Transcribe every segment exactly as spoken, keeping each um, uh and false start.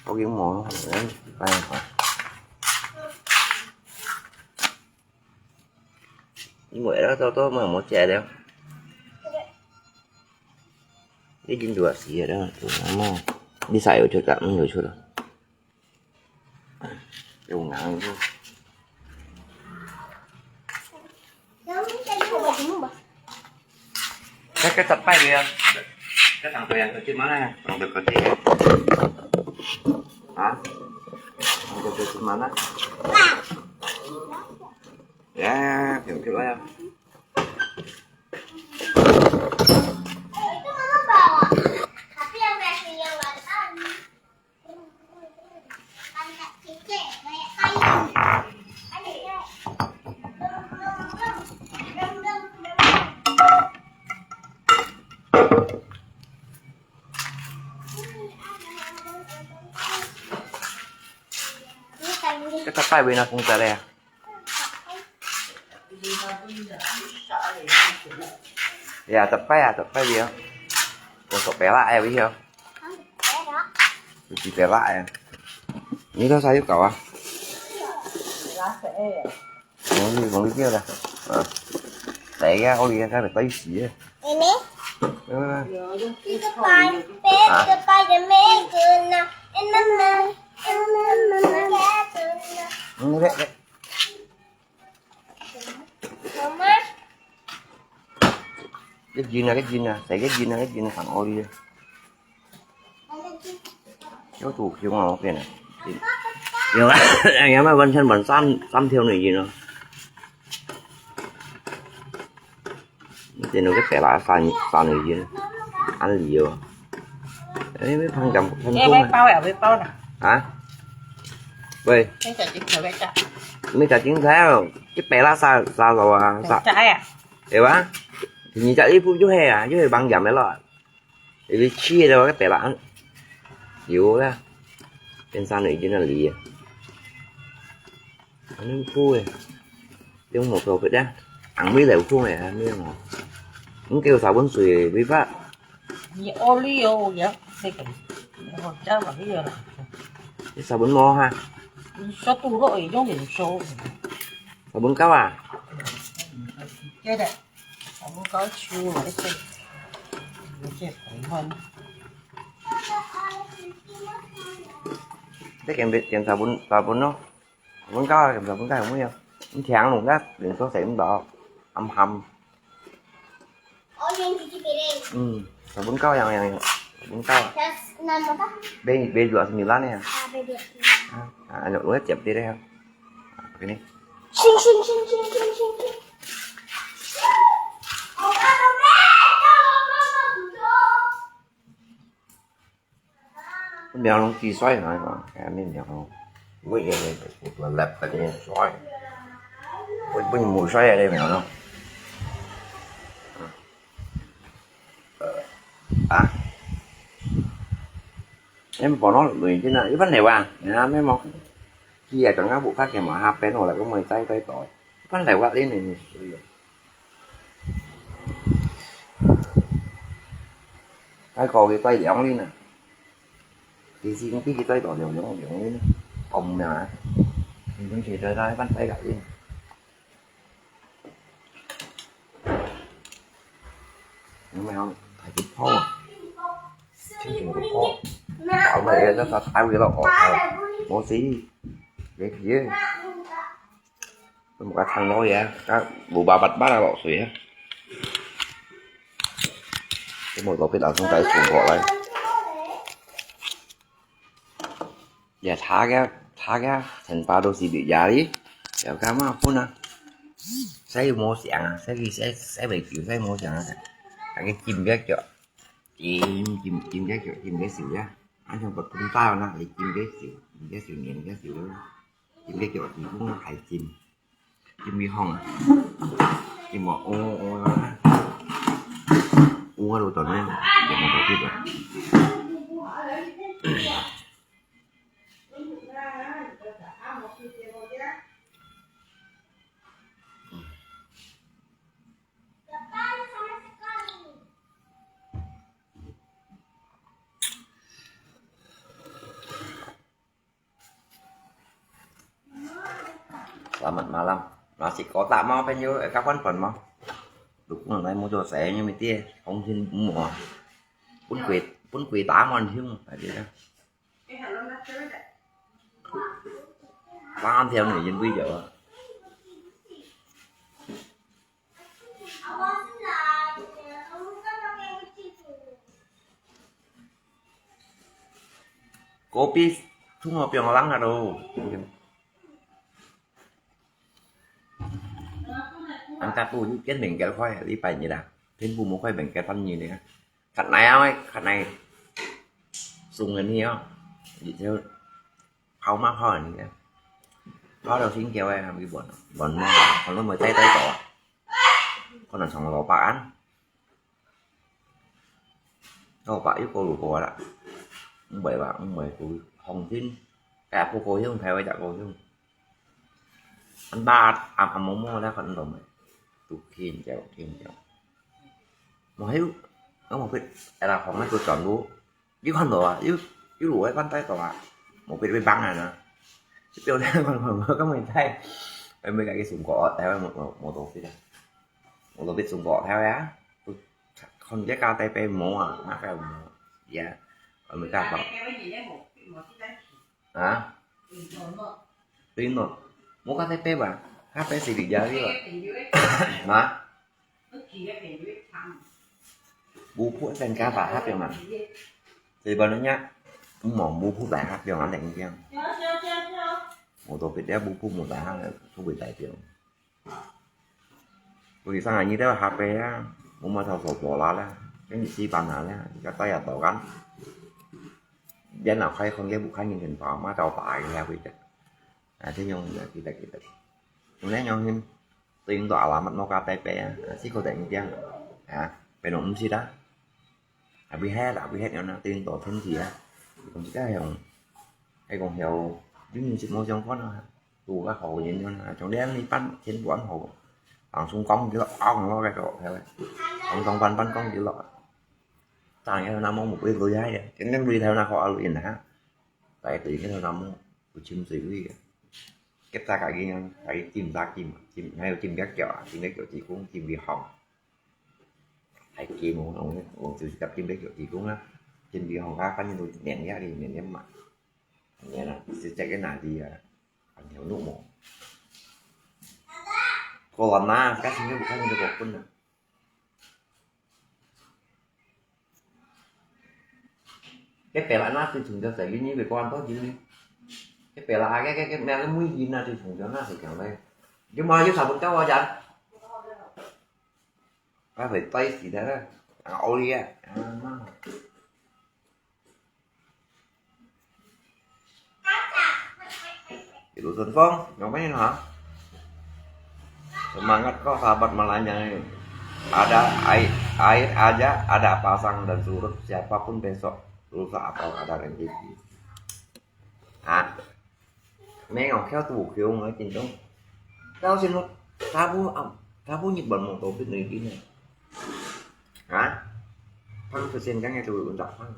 我已經無，哎呀，你無了，到到無無食了。你已經多時了，阿媽，你晒有出啦，嗯，有出啦。有硬有出。 該，該十擺未啊？該當多人做乜呢？當多个。啊？當多做乜呢？呀，有出來啊！該隻擺尾那公仔咧？呀，隻擺啊，隻擺尾啊，公仔擺啦，哎，尾啊，有幾擺啦，哎，你到啥又搞啊？ Mong đi, mong đi kia dah. Ah. Tại ga, ôi, ga, ga, phải tay xì á. Ini. Ini. Kita pai, kita pai the make na, and the man, and the man, and the man. Ini, dek, dek. Mama. Cái gì nè, cái gì nè, tại cái gì nè, cái gì nè, thằng ôi đi. Có tù khiêu ngon cái này. Nhiều lắm, anh em ơi, vẫn chân vẫn xăm, xăm theo này gì nữa. Cái nó cái kẻ lá xăm, xăm này gì nữa. Ăn gì rồi. Đấy, mấy thằng chồng, thằng Ê, Trung với này. Bao à, với bao nè. Hả? Vậy. Mấy trà chính theo cái trà. Mấy trà chính theo. Cái bè lá xa, xa rồi à, xa. Trái à? Ê ba? Thì nhìn chả ít phút chú hè à, chú hè bằng giảm đấy rồi. Vì chia đâu cái bè lá. Hiểu đó. Trên xa này chứ nó lì à. Ăn phút à. Tiếng một cầu phải đá. Ăn mấy lẻ phút này à, mấy mà. Không kêu sao vẫn sủi với bác. Ni oli yo ya, se ke. Ho cha ba yo la. Cái xà bông mò ha. So tu lo e yong de so. Xà bông cáo à? Ke de. Sa bu ka chu lo se. Yo se ko hon. Cái kèm, kèm xà bông, xà bông nó. Xà bông cáo, kèm xà bông cáo không có. Không thiang luôn đó, đừng có xài bông đỏ. Hầm hầm. Ôi, yang cuci piring. Hmm, xà bông cáo yang, yang, yang. Xà bông cáo. Terus nama apa? Be, be jual sembilan ya. Ah, be jual sembilan. Ah, ah, ada ulat siap dia deh. Pakai ni. Sing, sing, sing, sing, sing, sing, sing. Mèo nó chi xoay hả? Cái này mèo nó. Ui, cái này, cái này, cái này xoay. Ui, ui, mù xoay đây mèo nó. Ờ. À. Em bỏ nó lười chứ nè, cái vấn đề à? Nè, mấy món kia chẳng ngáo vụ phát hiện mà hạp bên rồi là có mười tay tay tội. Cái vấn đề quá đến này. Cái cô kia tay đéo đi nè. Thì xin cái kia tay đỏ đéo đéo đéo đi nè. Ông nè. Mình cũng chỉ chơi tay bắt tay gặp đi. Nhưng mà không, phải chụp phone. Chứ chụp phone. Bảo vệ cho tao tao cái lọ. Bố gì? Để gì? Một cái thằng nói vậy, cái bù bà bạch bát là lọ xùi á. Cái một lọ cái đào không cái sùng gọi lại. Giờ thả cái, thả cái thành ba đô xì bị giá đi. Giờ cái mà phun à. Sai mua siang à, sai cái sai sai về kiểu sai mua siang à. Cái chim cái kiểu. Chim, chim, chim cái kiểu, chim cái xỉu á. Ăn trong bật cũng tao nè, để chim cái xỉu, chim cái xỉu, niệm cái xỉu. Chim cái kiểu thì cũng là phải chim. Chim bị hỏng à. Chim mà ô, ô, ô. Ô, đồ tao nên, để mà tao biết rồi. Selamat malam. Masih kotak mau penyu, eh, kapan pon mau? Dukung nai mau jauh saya nyu mesti, hong sin mua. Pun kue, pun kue taman hiung, tadi dah. Taman theo ni jin bui jauh. Kopi thùng ở Piang Lăng à đâu. Ăn ta tu như kiến mình kéo khoai, đi phải như là. Thiên bu mua khoai mình kéo phân như này. Khát này ơi, khát này. Sung cái này á. Vậy theo. Hao mah hao như thế. Hao đầu xin kéo ai, hàm cái bọn. Bọn mua, còn nó mới tay tay tỏ. Con là sống lò bạc ăn. Kâo pah yuk kâo lù kâo lak. Mbai bak, mbai kâo hong tin. Kâo pô kâo hiung, thai wai jak kâo hiung. Ăn ba, am, am mô mô lak khon dom. Tu khin chèo, khin chèo. Mò hiu, nó mò phit, ai la hong ai tu chọn lu. Yuk khon dom à, yuk, yuk lù ai pan tai dom à. Mò phit bê băng à nè. Chứ piêu lak khon khon khon kâo mê tai. Ai mê kâo kì sùng kò, thai wai mô, mô, mô tô phit à. Mô tô phit sùng kò, thai wai à. Khon jé ka tai pê mô à, mâ ka mô. Ya. Ơ mê ka tông. Hả? Tùy nốt. Mô ka tai pê bà. Hả pê sì đi ya đi bà. Hả? Bu phu sen ka bà hả pê mà. Thì bà nó nhá. Mô bu phu bà hả pê mà lệnh kiang. Mô tô phit đéo bu phu mô bà hả. Không bị tai pê. Bơ kì sang ngài nhi têu hak pê á, mô ma thâu sổ bó lá lé, cái gì xí bàn hả lé, cái tay à tổ gắn. Dân nào khai không cái bụi khai nhìn hình pháo, ma trâu tải cái heo quỷ tật. À, thế nhưng là kì tật kì tật. Mô lé nhau hình, tự nhiên tỏ là mặt mô ca tay pê á, à, xí khô tệ như tiếng. À, pê nổ ưm xí đó. À, bị hết, à, bị hết nhau nè, tự nhiên tỏ thân gì á. Cũng chỉ cái heo, hay còn heo, giống như xịt mô trong có nó. Tù các hộ nhìn cho nó, trong đen đi bắn, trên quán hộ. Bằng súng cống chứ, ong nó cái cậu theo. Ong trong bắn bắn cống chứ lọ. Tàng cái nam mông một cái lưới hay, cái ngang lưới theo nó khó lưới nè. Tại tùy cái theo nam mông, của chim tùy lưới. Kếp ta cả cái, cái chim ta chim, chim, hay là chim các kiểu, chim các kiểu chỉ cũng chim bị hỏng. Hay chim một, một, một từ tập chim các kiểu chỉ cũng á. Chim bị hỏng cá, cá nhân tôi nén giá đi, nén ném mà. Nén là, sẽ chạy cái nào đi, à, Anh hiểu nụ mộ. Cô làm na, các sinh viên của các nhân vật quân nè. Cái pè là na thì chúng ta sẽ ghi như về quan tốt chứ. Cái pè là cái, cái, cái mẹ cái mũi gì na thì chúng ta na thì chẳng đây. Nhưng mà chứ sao vẫn cao vào chắn? Cái phải tay xì thế đó. À, ô đi à. À, má. Itu Sun Phong, ngapain ha? Semangat kau sahabat Malanya ini. Ada air, air aja ada pasang dan surut, siapapun besok, lusa atau ada rezeki. Ha? Mẹ ngọc khéo tù khiêu ngó chỉnh tông. Tao xin lỗi, tao bu ẩm, tao bu nhịp bẩn mong tố biết người đi nè. Ha? Phăng thực hiện các ngày tù ổn định phăng.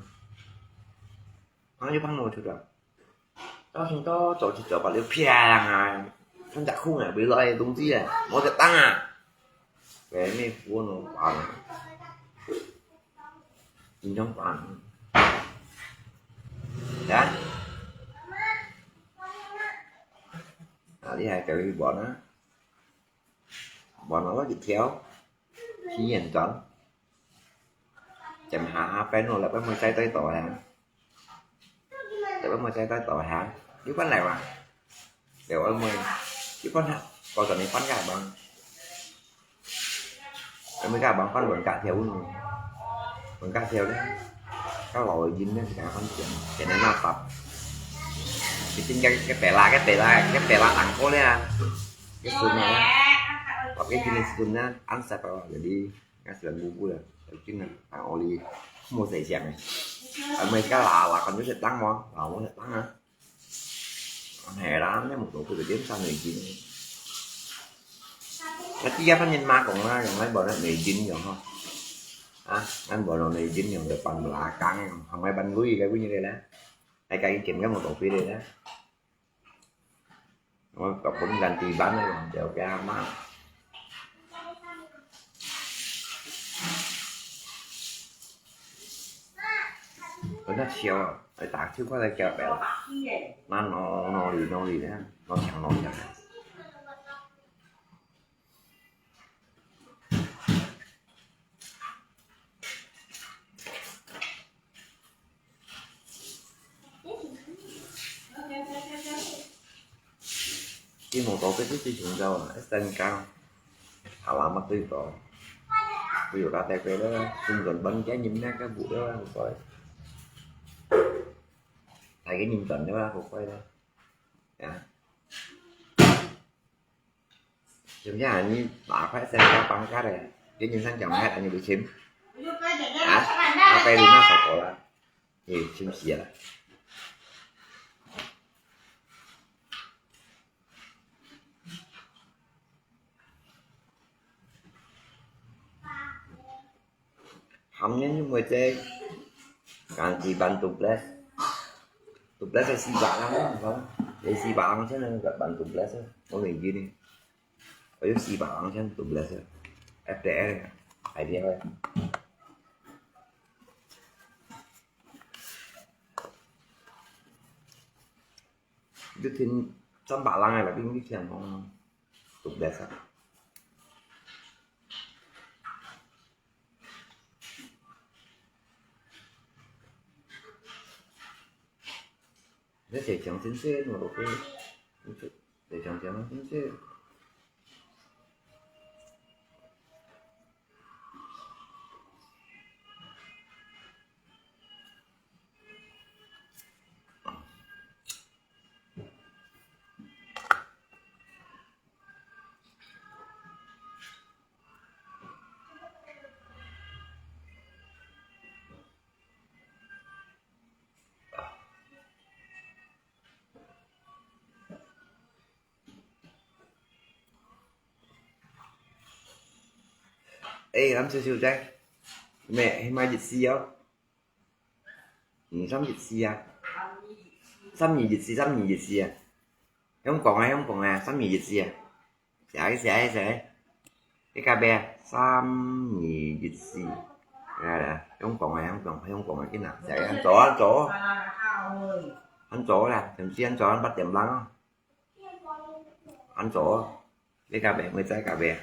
Phăng như phăng nổi thực ra. Tao xin tao tổ chức cho bà liêu phiang à. Phăng chả khung à, bị loại tông gì à. Mô chả tăng à. Cái mẹ phú nó phăng. Chính trong phăng. Đó. À, đi hai cái đi bọn á. Bọn nó có chịu khéo. Khi nhận toán. Chém há há pén nô là pén môi chay tay tỏ hả? Chém pén môi chay tay tỏ hả? Chứ pén lại mà. Để ôi môi. Chứ pén hả? Có tỏ nên pén gà bằng. Em mới gà bằng pén vẫn cả theo luôn. Vẫn cả theo đấy. Các lỗi dính đấy, cả pén chém. Cái này nó tập. Cái tin cái, cái pẻ là, cái pẻ là, cái pẻ là tặng cô đấy à. Cái xuống này. Hoặc cái tin này xuống nhá. Ăn sạch vào rồi đi. Ngã sửa bu bu là, chính là, à, ô li, mua giày dàng này. Ở America là, là còn có thể tăng mà, là mua thể tăng hả? Còn hè đó, nếu một tổ tôi đếm sao người dính. Cái kia phát nhân ma còn ma, còn lấy bọn nó người dính rồi không? Hả? Anh bọn nó người dính rồi, được bằng là căng, không ai bắn lui cái như thế đó. Hay cái kiểm cái một tổ phi đây đó. 我个本人地板个，就给阿妈。我那笑啊，哎，打手过来叫别人，那努努力努力的，努强努强。 Di mo to pét pét di chúng ta à, S N K, thảo lá mất tùy to. Ví dụ là tại quê đó, chúng ta bắn cái nhím nét cái vụ đó, rồi. Tại cái nhím tuần đó, rồi quay đó. Dạ. Chúng ta như bà phải xem các bạn cái này, cái nhím sang chồng hay là như bị chim. Hả? Apa yang lima sekolah? Eh, chim siya. Hăm nhân như mười tê, càng chỉ bằng tuples. Tuples là xì bạ lắm, không? Để xì bạ lắm chứ nên gặp bằng tuples á. Có người gì đi. Có những xì bạ lắm chứ tuples á. F T S, ai đi thôi. Đức Thìn trăm bạ lắm là Đức Thìn không? Tuples á. Nó sẽ chẳng chính xác mà ok. Để chẳng chẳng chính xác. Ê, lắm xíu xíu chứ. Mẹ, hay mai dịch si không? Ừ, sắm dịch si à? Sắm gì dịch si, sắm gì dịch si à? Không còn ai, không còn à, sắm gì dịch si à? Xài, xài, xài. Cái cà bè, sắm gì dịch si. Ra là, không còn ai, không còn, không còn ai cái nào. Xài, ăn chó, ăn chó. Ăn chó là, thậm chí ăn chó, ăn bắt tiệm lắng. Ăn chó. Cái cà bè, người trái cà bè.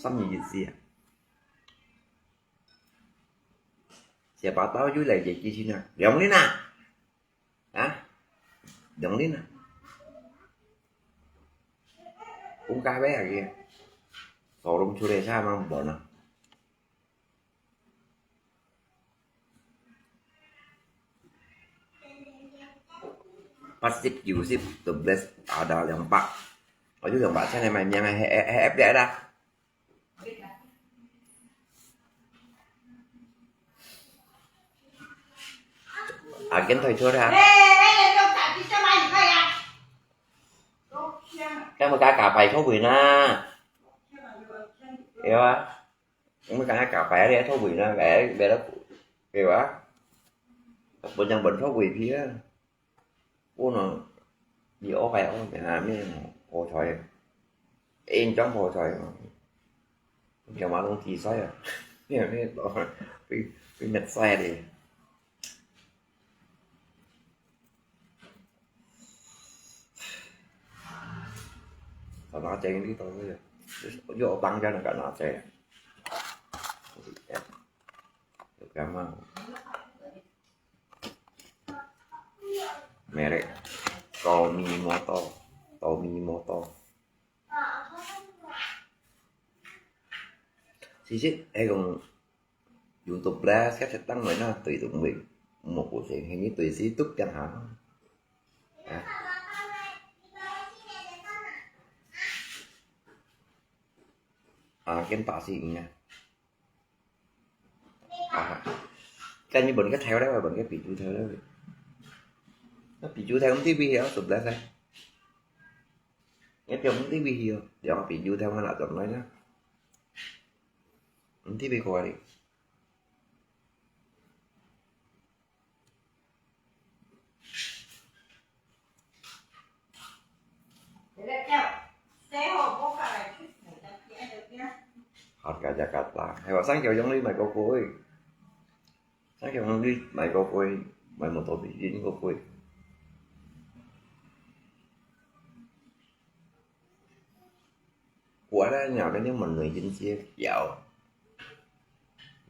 Sắm gì dịch si à? Siapa tahu juga jadi Cina. Yang ni nak. Hah? Yang ni nak. Cũng cá bé à kìa. Sổ lông chua đề sao mà bỏ nè. Plastic usip tuples ada yang pak. Ayo yang pak sana main yang he he he dah. À, kiến thời xưa ra. Cái mà cá cá phải thấu quỷ na. Hiểu à? Không có cá cá phải đi thấu quỷ na, bé bé đó. Hiểu à? Bên trong bệnh thấu quỷ kia. Ủa nó đi ở phải ở Việt Nam mới hồ thoại. Em chống hồ thoại. Giờ mà công ty sai à? Cái này đó cái cái mệt sai đi. Tao nói chạy đi tao bây giờ. Vô băng cho nó cả nó chạy. Cảm ơn. Mẹ đấy. Tao mi mô tô. Tao mi mô tô. Xí xí, ai còn dùng tuples các sẽ tăng mới nó tùy tụi mình. Một bộ phim hình như tùy xí túc chẳng hạn. À. À, cái tả xí nha. À, cái như bận cái theo đấy, bận cái bị chú theo đấy. Nó bị chú theo không tí bi hiểu tụt đấy thôi. Cái theo không tí bi hiểu, giờ bị chú theo nó là tụt đấy nhá. Không tí bi coi đi. Jakarta. Hay bảo sang kiểu giống đi mày có cô ấy. Sang kiểu giống đi mày có cô ấy. Mày một tổ bị dính có cô ấy. Của đó nhà cái nếu mà người dính chia kiểu.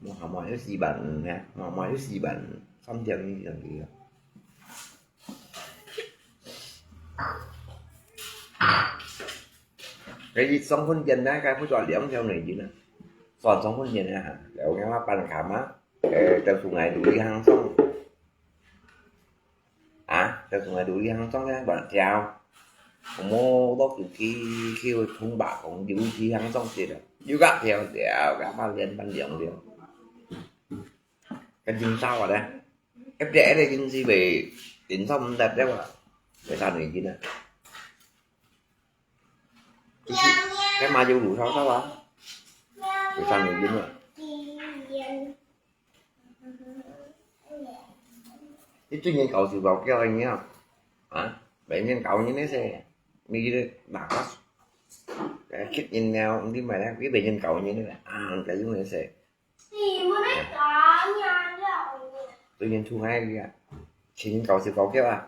Mua hàng mà yếu xì bản nè, mà mà yếu xì bản xong tiền đi làm gì à? Cái gì xong phân tiền đấy, cái phút gọi liếm theo người dính à? Còn xong phân tiền đấy hả? Để ông em bắt bàn khám á. Ê, tao xuống ngày đủ đi hàng xong. Hả? Tao xuống ngày đủ đi hàng xong đấy, bọn treo. Không mua đó cứ khi khi thông báo không đủ đi hàng xong thì đó. Dù gặp theo theo gặp mà liên ban liệm liệm. Cái dính sao ở đây? Ép đẻ đây dính gì về đến xong đẹp đấy mà. Cái sao này dính à? Cái gì? Cái mà dù đủ sao sao à? Cái sao này dính à? Cái tự nhiên cậu chịu vào kêu anh nhá. Hả? Bệnh nhân cậu như thế sẽ. Mình đi đả phát. Cái kít nhìn nhau, đi mày đang biết bệnh nhân cậu như thế này. À, cái như thế sẽ. Tự nhiên thu ngay đi à. Chỉ nhìn cậu chịu vào kêu à?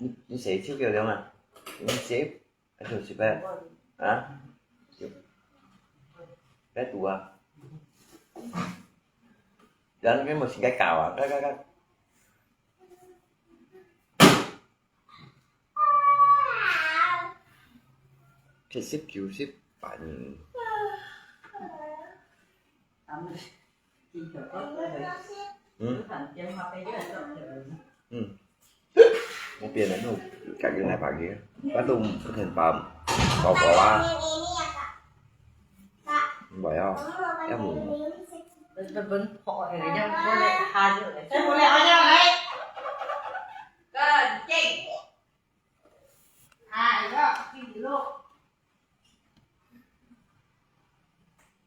Ini, ini saya cik kau dengar. Ini saya, aduh, si Pet. Ha? Pet dua. Dan kan mesti kau ah, kau, kau, kau. Cik sip, cik sip, pani. Hmm. Hmm. Một biển này không, cả cái này phải kia. Bắt tôm có thể bám, có có á. Không phải không? Em muốn.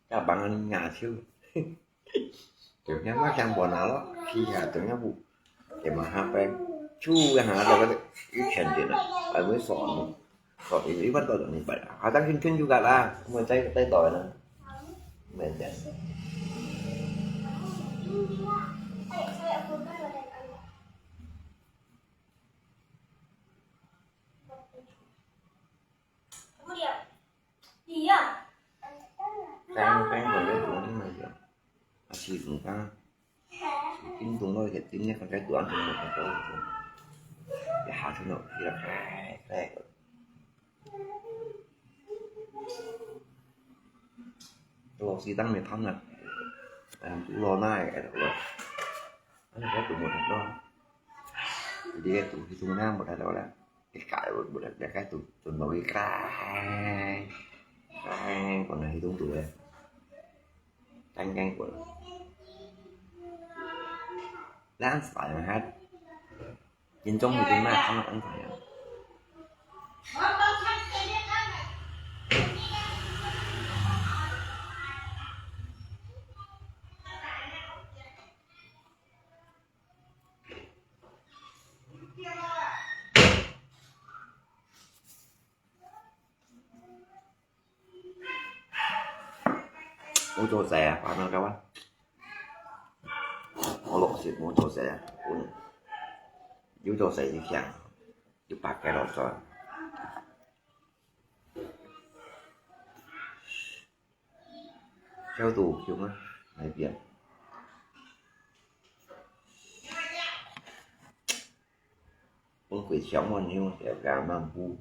Các bạn ăn ngà xíu. Kiểu nhắm mắt sang bò nào đó, khi hà tưởng nhắm bụng. Để mà hạt bèn. Chu cái hạt rồi cái cái khen gì nè. Ai mới sọn. Sọn thì ít bắt đầu được như vậy. Hạt tăng khinh khinh juga lah. Không phải tay tay đòi nè. Mệt chết. Căng, căng còn cái cuốn mà giờ. À, xì cũng căng. Xì kín tung đôi thiệt kín nhất, còn cái cuốn thì một cái cuốn. Cái hạt thì nó thì là cái, cái. Tôi xì tăng mệt thắm nè. Em cũng lo nai cái đó. Anh có tụi một đó. Thì đi cái tụi thì tụi nam một đó là. Cái cái một đó là cái tụi tụi nó cái cái. Cái còn này tụi tụi. Căng căng của. Đang phải mà hát. Nhìn trông thì cũng là không ăn phải. Ú cho sẻ à, pá nang cho á. Ú lộc xịt ú cho sẻ à. Ú, ú cho sẻ thì khiang. Ú pá cái lộc cho. Theo tủ khiung á, này biển. Ú quỷ chéo mòn hiu, kéo gà mang bu.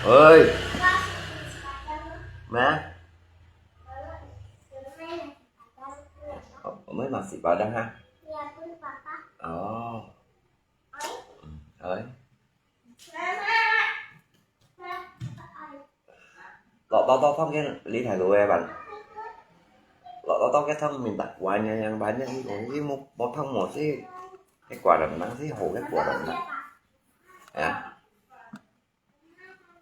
Ơi. Má. Ơ, mới mặc xịt vào đằng ha. Ồ. Ơi. Lọ tao tao phong cái lý thải lùi bạn. Lọ tao 到該湯面白，完了樣完了，你講你無，無湯無水，該寡人人係好个寡人人。啊？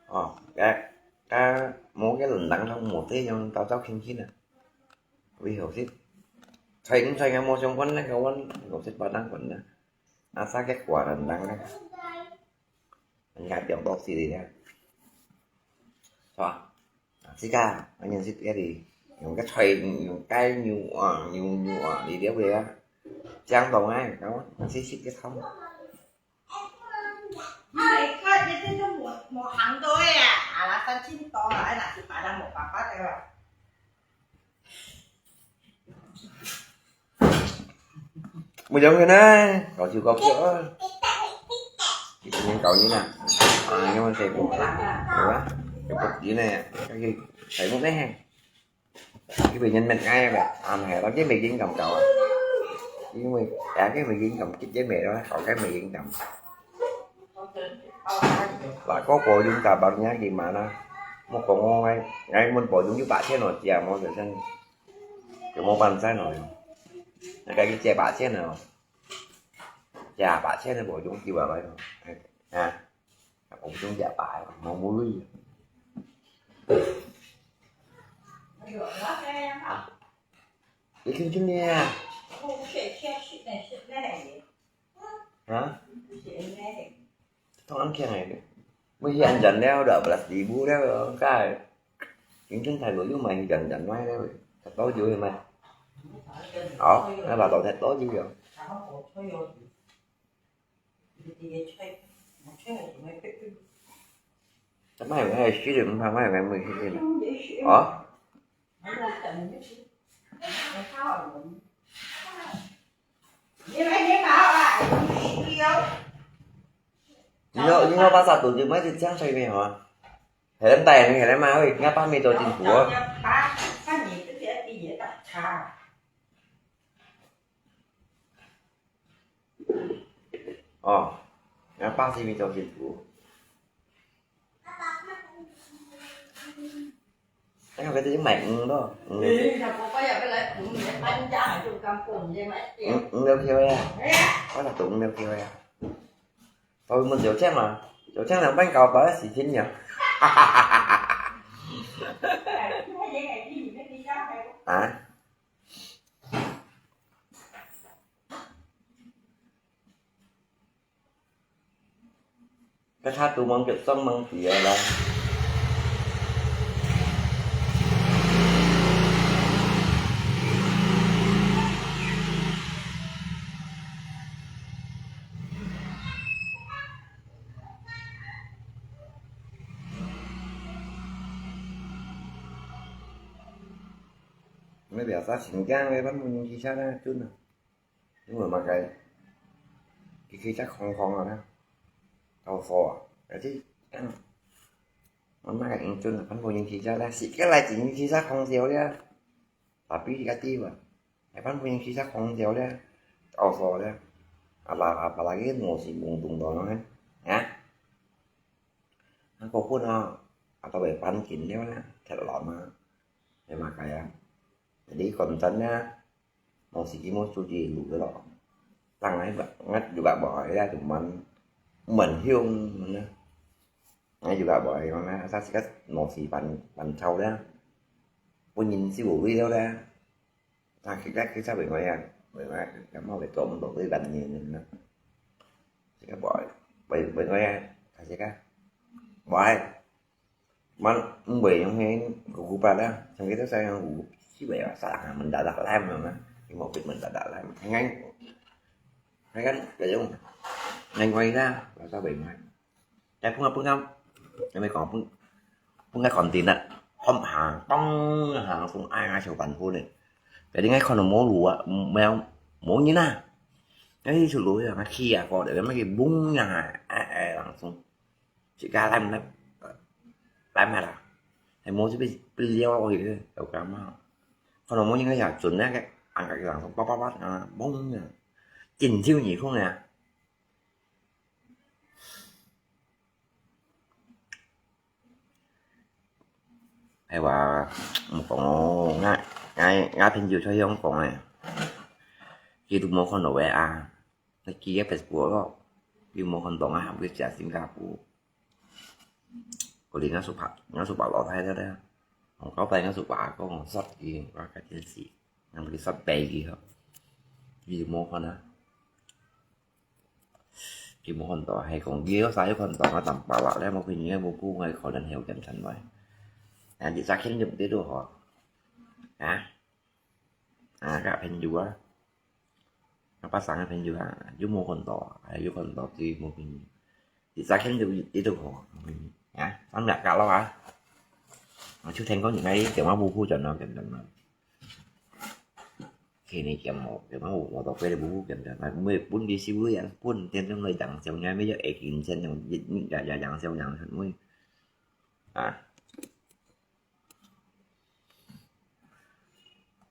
哦，該，該無个人人都無這樣，早早輕輕啊。為好食，菜毋菜个無相關，那個碗，好食把當管呢。啊，啥个寡人人呢？人家中毒死的呀，是吧？啊，自家，啊，認識个哩，用个菜，用雞肉啊，牛肉啊，你了解啊？這樣懂啊？然後，試試个湯。你看，這這都無，無行到个啊，啊，啦，三千多啊，哎，若是別人無辦法个啦。 無要緊啊，搞笑搞笑啊。一個人搞人啊，啊，因為這個，對吧？這個人呢，佢題目呢，佢被人問𠊎啊，啊，係，當然袂認感覺啊。因為，啊，佢袂認感，佢也袂啦，搞佢袂認感。Lah, kau kau yung kabarnya gimana? Mau kau ngai, ngai mun bojong yung pachen no, dia mau jajan. Có một bàn tay rồi. Cái cái chè bả chết rồi. Chè bả chết rồi, bộ chúng kêu vào đây rồi. Ha. Bộ chúng chè bả, mau mua lui. Cái kinh chứng nha. Hả? Tong ăn kiang này. Mesti ăn dần leo dah belas ribu dah, kan. Chính thức thay đổi mà dần dần nói đấy. Thật tốt vui mà. Ủa, nó là tội thật tốt chứ rồi. Tao mai ngày hai mươi, tao mai ngày mười hai. Ủa? Nó, nó ba sa tu chứ mấy cái chén xoay này hả? Thế đến đây này, thế mà ơi, ngã ba mươi tô chính phủ á. Ồ, ngã ba mươi tô chính phủ. Anh không cái tiếng mẹ, ừ, đó. Ừ. Ừ, ừ, đâu kêu ya. Có là tụi đâu kêu ya. Tôi muốn Tiểu Trang mà. Tiểu Trang làm bánh cào tới xì chín nhỉ? Hả? Cái tháp tu mong chụp sống mong tía là. Nó biểu sao chính gang với bắn một những khi sao đó chút nào. Đúng rồi mà cái, cái khi chắc không không rồi đó. Tàu phò, cái chứ. Nó mà cái ứng chung là bắn một những khi sao đó. Xịt cái lại chính khi sao không thiếu đi á. Tapi dikati ba. Ai pan punya kisah kong tiaw le. Tau so le. Apa, apa lagi mau si bung tung to nang, ha? Ang ko pun ah, atau bai pan kin le na, tet lo ma. Ai ma kaya. Jadi konten na, mau si kimu cuci lu lo. Tang ai ba, ngat juga ba ai la cuman, man hiung na. Ai juga ba ai na, sa sikat mau si pan, pan chau le. Pun yin si bu li le. Ta khi các cái sao bên ngoài à, bên ngoài, cái mau cái tôm đồ cái gắn như thế nữa. Thì các boy, bên, bên ngoài à, ta sẽ các boy, mà không bị những cái của của bà đó, trong cái thứ sai của chỉ vậy là sao là mình đã đặt lại mà mà, cái một cái mình đã đặt lại mà ngay, ngay cái cái giống ngay ngoài ra là sao bên ngoài. Cái phun phun ngâm, cái này còn phun, phun cái còn tin à, hôm hàng tông hàng phun ai ai sầu bắn phun này. Cái đi ngay còn mổ lúa, mèo, mổ như na. Cái đi sụt lúa là khi à, có để mấy cái bún nhà, ai ai lăng phun. Chỉ cả lem lem, lem mà là, hay mổ chỉ bị, bị liêu rồi, đâu cả mà. Còn mổ những cái nhà chuẩn á, cái ăn cái lăng phun, bắp bắp bắp, à, bún nhà. Chín siêu nhị không nè. Hay là một con ngại, 𠊎，𠊎朋友在香港誒，佢都無看到𠊎啊，佢个Facebook咯，佢無看到𠊎喊佢食新加坡。嗰日𠊎叔伯，𠊎叔伯老太太咧，我交代𠊎叔伯阿哥，我殺佢，我个電視，讓佢殺死佢吼，佢就無看啊。 佢無看到，係講佢有啥有看到，𠊎當巴拉咧，無朋友無故，𠊎可能係有檢查來。啊，你昨天就知道吼。啊？啊，个朋友啊。啊，巴生个朋友啊，有無看到啊？有看到就無朋友。你昨天就知道吼。啊，上面搞了啊。我就聽講你那一點話無故轉了，轉了。 佢呢，佢無，佢無，我都非得無無見見，啊，每本佢收入啊，本天天來養小人，乜要愛金錢，養，也，也，也養小人，每，啊。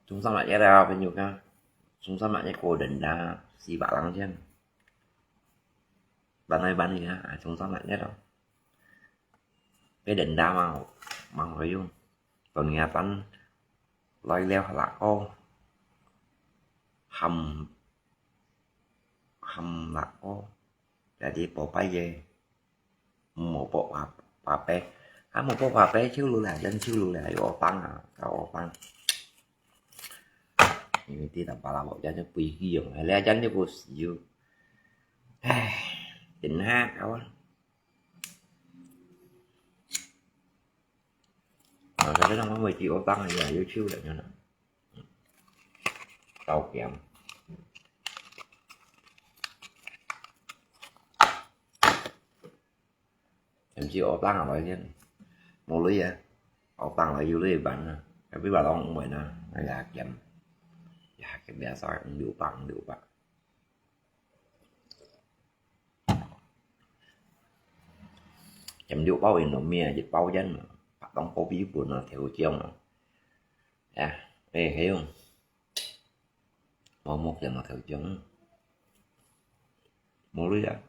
中山買一啊，朋友講，中山買一個人啊，四百零千。Bán này bán này啊, à,中山買一啊. Cái đỉnh đá mà, mà phải dùng. Còn nghe tánh, lai leo là ô. Hầm, hầm là ô. Jadi, bỏ bay về. Một bộ bà, bà bé. Hả, một bộ bà bé chứ, lu là dân chứ, lu là ô tăng à, cả ô tăng. Thì tí tao bà là bộ dân cho quỳ ghi dùng, hay là dân cho cô xíu. Ai, tỉnh ha, cao á. Ờ, cái đó không có mười triệu tăng là YouTube lại cho nó. Tàu kiếm. Em chỉ ổ tăng ở đây chứ. Một lưới vậy. Ổ tăng ở dưới lưới bắn nè. Cái biết bà long cũng vậy nè. Nó là kiếm. Dạ, cái bé sao cũng đủ bằng, đủ bằng. Chấm điệu bao in nó mía, dịch bao dân mà. Bắt đóng bao bí buồn nó theo chiêu mà. À, ê, thấy không? Bao một cái mà theo chiêu. Một lưới à.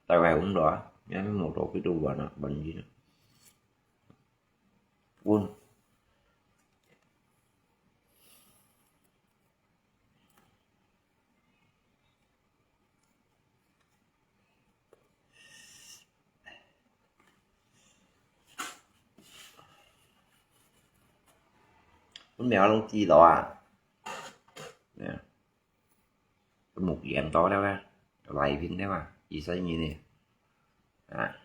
Tại vì cũng đó. Nhá, một đồ cái đồ vào nó, bắn gì nó. Buồn. Ún mèo lông chi đó à? Nè. Ún mục yẹn đó đó đó. Lại pin đấy mà. Ý sao như nè. À.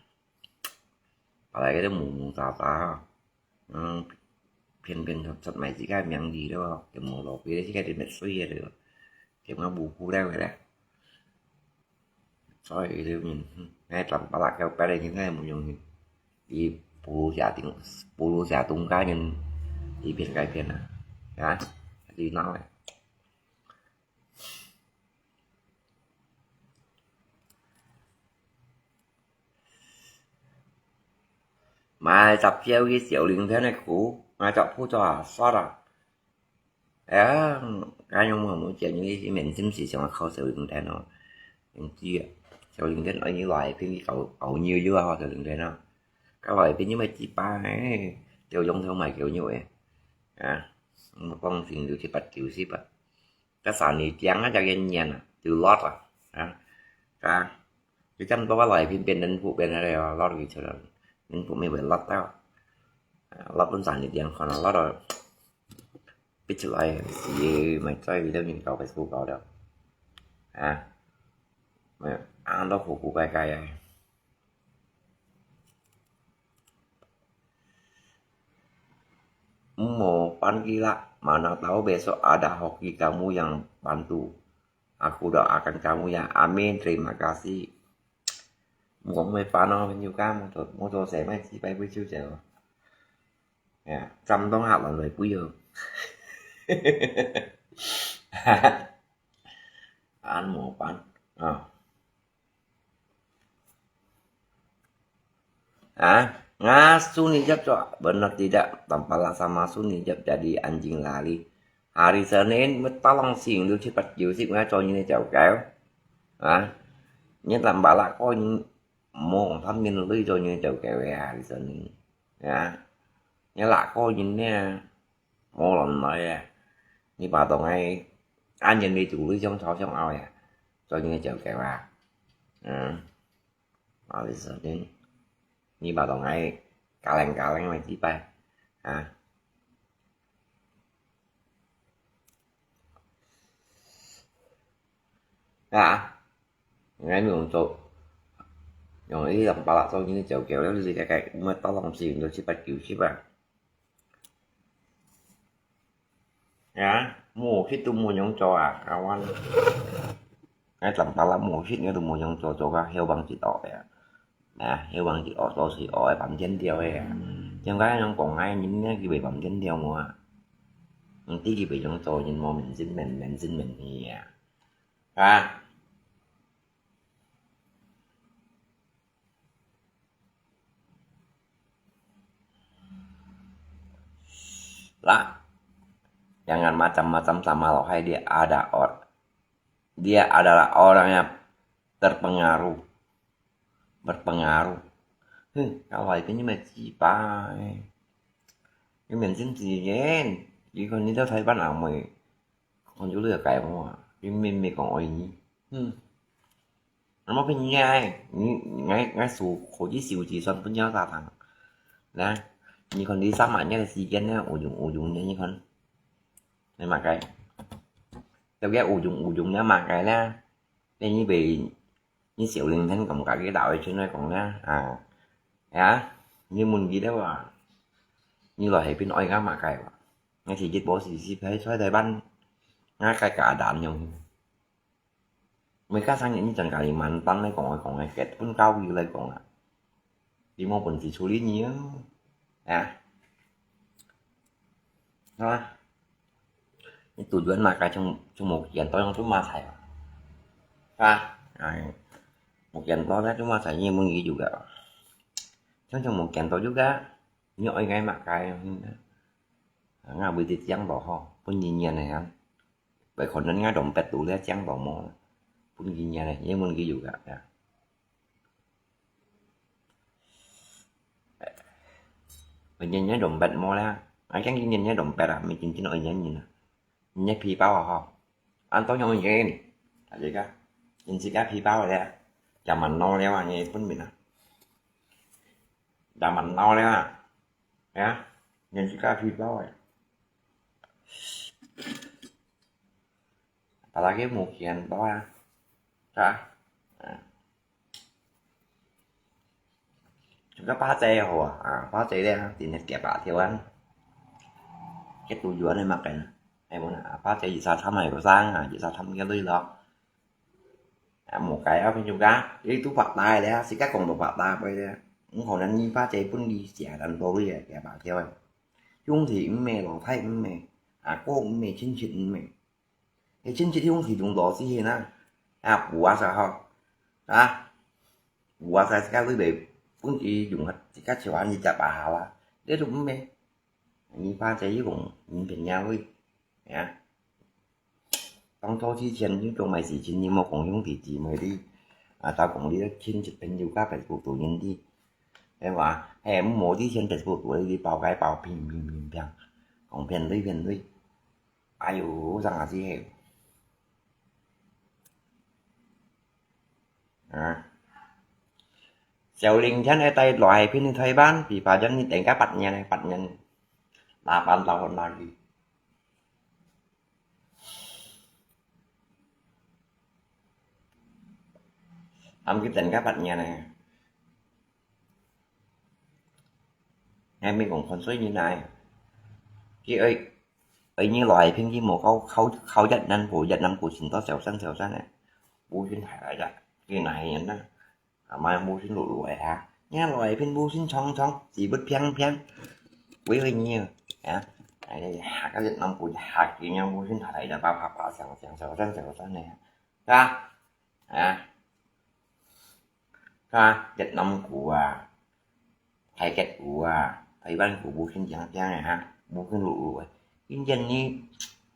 Ở đây cái đó mù mù tà tà. Ờ, phiên phiên thật, thật mày chỉ cái miếng gì đó, cái mù lột cái đấy, chỉ cái đấy mệt suy rồi. Cái mà bù khu đang rồi đấy. Soi cái điều nhìn, ngay trong bà lạc cái bé này, những ngày mù nhung nhìn. Đi bù lù giả tiếng, bù lù giả tung cái nhìn. Đi phiên cái phiên à. Hả? Đi nói. Mà chụp chiếu cái Triệu Linh Thế này cũ, mà chụp phút cho sót à. Ê, cái nhóm mà muốn chuyện như thế, mình xin chỉ cho khâu Triệu Linh Thế nó. Mình chia. Triệu Linh Thế nói như loại phim cái cậu, cậu nhiều dữ ho Triệu Linh Thế nó. Cái loại phim như mà chỉ ba ấy, Triệu Dung Thương mày kiểu như vậy. À, một con phim được chỉ bắt kiểu ship à. Cái sản này tiếng á, cho yên nhiên à, từ lót à. À, cái chăm có cái loại phim bên đến phụ bên này là lót cái chỗ đó. Đến phụ mình phải lót tao. À, lót cũng sản này tiếng còn là lót rồi. Biết chữ lại, gì mà chơi video nhìn cậu Facebook cậu đâu. À, mà ăn đó khổ khổ cay cay à. Mau pan gila, mana tahu besok ada hoki kamu yang bantu. Aku doakan kamu ya. Amin. Terima kasih. Muốn mày phá nó như cá, muốn cho, muốn cho sẽ mày chỉ bay với chiêu chèo. Nè, chăm tông hạt lòng người quý hơn. Ăn mổ bán. Ờ. À, ngasuh ni jap cho, benar tidak? Tampaklah sama Suni jap jadi anjing lari. Hari Senin, metolong sing, lu cepat Yusuf ngacau ni jauh kau. À, ni tampaklah kau ni mau thammin lui cho ni jauh kau ya hari Senin. Ya, ni lah kau ni nè. Mô lòng nói à, 你把當愛安然為主理想吵想拗呀，做你个走狗啊。嗯，啊，你說你，你把當愛嘎啷嘎啷个幾擺啊？啊，𠊎用做，用一兩百啦，做你个走狗，了你个个，我到浪費用到七八九十啊。 呀，無食都無用做啊，kawan。𠊎長大了無食，𠊎都無用做，做个休忘記哦呀。啊，休忘記哦，做事哦，會半天掉个呀。點解樣講𠊎人呢，佢會半天掉無啊？毋知佢會用做人無面子，面，面子面皮啊。啊？ Lah, jangan macam-macam sama Lohai, dia ada or-, dia adalah orang yang terpengaruh, berpengaruh. Huh, kalau itu ni mah jibai. Ini mungkin sih kan, jika ni dah Taiwan amai, 看到你个雞毛啊，你明明講愛你。嗯。那麼分你哎，你，𠊎，𠊎收，可以收集算分你啥糖。那，你看你三萬年个時間呢，有用，有用呢，你看。你嘛該，特別有用，有用呢嘛該呢，那你被 你小靈天咁家己打回出來講啦，啊，呀，你問佢了啊，你來係邊愛𠊎麼个哇？𠊎是一波時時喺在台灣，𠊎个家單用。每家生日你真家己滿單來講來講來，結婚交易來講啊，你無本事處理你啊，啊，係嘛？ 你tujuan makai cuma, cuma kian to yang cuma saya. Kah, ai, mau kian to lah cuma saya yang menggi juga. Cuma, cuma kian to juga. Ni oi ngai makai. Nga beri tiang to ho, pun nyian ya kan. Baik konon nga dompet tu lihat tiang to mo. Pun nyian ya, yang menggi juga ya. Oi nyian dompet mo lah. Ai kan nyian dompet ah, mi cincin oi nyian nyian. Nhét皮包啊吼。Ăn tau nhông nhé. Tại vì cái, nhìn xí cái皮包này, chả mà no leo à, nhé phun mình à. Chả mà no leo à. Ya, nhìn xí cái皮包này. Apalagi mungkin to à. Hả? À. Chúng ta phá chế hổ à, à, phá chế đây, thì nhật kẻ bả thiếu ăn. Cái tù yuan này mà cái này. Hay muốn à, phá chế gì sao thăm này có sang à, gì sao thăm cái lưới đó. À, một cái ở bên chúng ta, đi tu bạc tài đấy, xí các cộng đồng bạc tài vậy đấy. Cũng còn anh phá chế pun đi xẻ đàn bầu đi, kẻ bả thiếu ăn. Chúng thì mẹ lo thay mẹ, à, cô mẹ chính trị mẹ. Cái chính trị không thì đúng đó xí hên á. À, bùa sao hả? À, bùa sao xí các lưới bể, pun đi dùng hết, xí các chiều ăn gì chả bả hả? Để đúng mẹ. Nhìn pha chế với cũng nhìn bên nhau lui. Ya. Tông tô chi chén nhưng trong mày xí chín nhưng mà cũng không thì chỉ mày đi. À, tao cũng đi đó chín chục bên dù các phải của tù nhân đi. Em mà, em mua đi chén phải của tù đi bao cái bao pin pin pin pin. Cũng phiền lui phiền lui. Ai u, rằng là gì hả? À. Xiao Ling Chan ai tay loại pin Thái Ban, vì bà dân như tỉnh các bạn nhà này, bạn nhân. Là bạn tàu hồn là gì? Hàm cái tỉnh các bạn nhà này. Nghe mình cũng còn suy nghĩ này. Cái ơi, ơi như loại phim gì mà khâu, khâu, khâu giật năn của, giật năn của chính tao xéo săn, xéo săn này. Bố chuyên thải lại ra. Cái này nhận đó. À, mà bố chuyên lụ lụ hả? Nghe loại phim bố chuyên chong chong, chỉ bớt phiang phiang. Quấy hơi nhiều. Hả? Ai, hả, cái giật năn của, hả, cái nhau bố chuyên thải lại ra, ba, ba, ba, xéo, xéo, xéo săn, xéo săn này. Hả? Hả? Ka Việt Nam của, Thái Kiệt của, Thái Văn của bố xin chẳng chang này ha, bố xin lụ lụ. Kinh dân ni,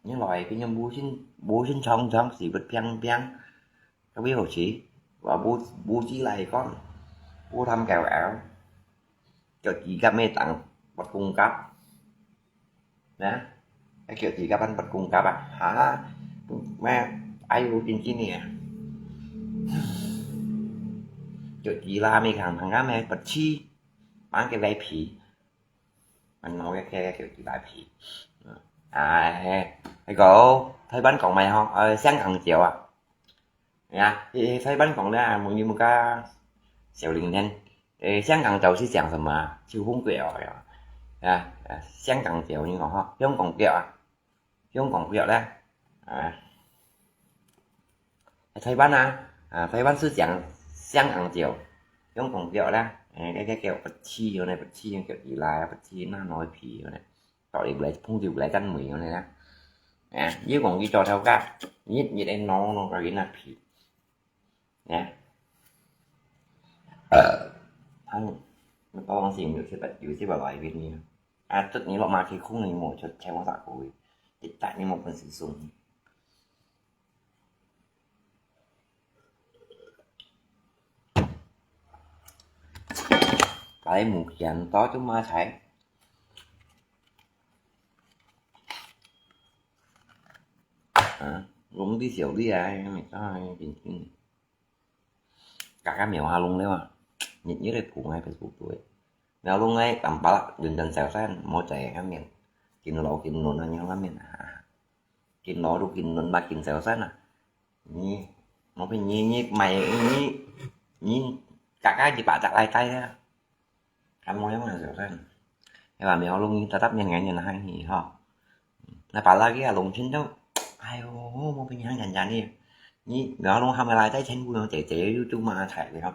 ni loại cái nhân bố xin, bố xin chong chong xí bật piang piang. Các biết hồ chí, và bố, bố chỉ lại con, bố thăm kẹo ảo. Cho chỉ các mê tặng, bật cung cấp. Nè. 哎，腳趾甲般不公甲啊，哈，咩，哎呦，真真呢。腳趾啦，咩看，看看咩，不吃，蛮个来皮，蛮毛个，个，个，个，个皮。哎，那个，台湾讲咩吼，呃，香港脚啊。 呀，誒，台灣講咧，問你們个小林天，誒，香港腳是講什麼啊？秋風腳啊，呀，啊，香港腳，你講吼，香港腳啊，香港腳咧，啊，台灣啊，啊，台灣是講香港腳，香港腳咧，誒，該个叫不起有呢，不起有叫起來啊，不起那內皮有呢。 到底來，碰到來幹麼个呢？哎，你講佢做頭家，日日个弄弄个人啊皮，哎，呃，他，那當時有些，有些爸爸一邊呢，啊，這你落馬去空你莫就聽我打過去，一旦你莫本事送。 Cái mũ kiên to chứ mà thấy. Hả? Rung đi xỉu đi à, em mày có ai bình tĩnh. Cả cái mèo ha lung đấy mà. Nhìn như đấy phủ ngay Facebook tuổi. Mèo lung ngay tầm ba lắc, dần dần xèo sen, mô chạy cái miệng. Kín lỗ, kín nôn, nó nhớ lắm miệng. Hả? Kín lô ruk kín nun ba kín sèo sân à. Nhi, mô phi nhi, nhi, mày, nhi, nhi, kak kak ji pah chak lai tai a. Kan mô yong sèo sân. He ba mèo lung nhi ta tap nyan ngai nyan hai nhi ho. Na pa la kia lung chin tau. Ai ô, mô phi nhi hang nyan nyan ni. Nhi, mèo lung ham lai tai chen bu yong che che yu tu ma chai li ho.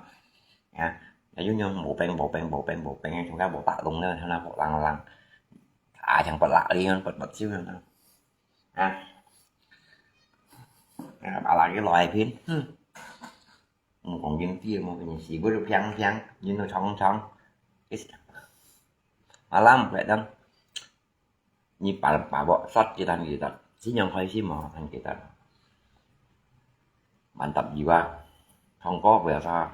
Ya, ya yu yong bo peng, bo peng, bo peng, bo peng, chung ka bo ta lung le, na bo lang lang. A chang bật lạ đi, bật bật xíu nữa. À. À, bà là cái loại phim. Hmm. Một con game kia, một cái gì bữa phiang phiang, nhìn nó chóng chóng. Cái mà lắm, phải đâm. Như bà, bà bỏ sót cái thằng gì đó. Xin nhầm khỏi xin mà thằng kia đó. Bạn tập gì ba? Không có về sao?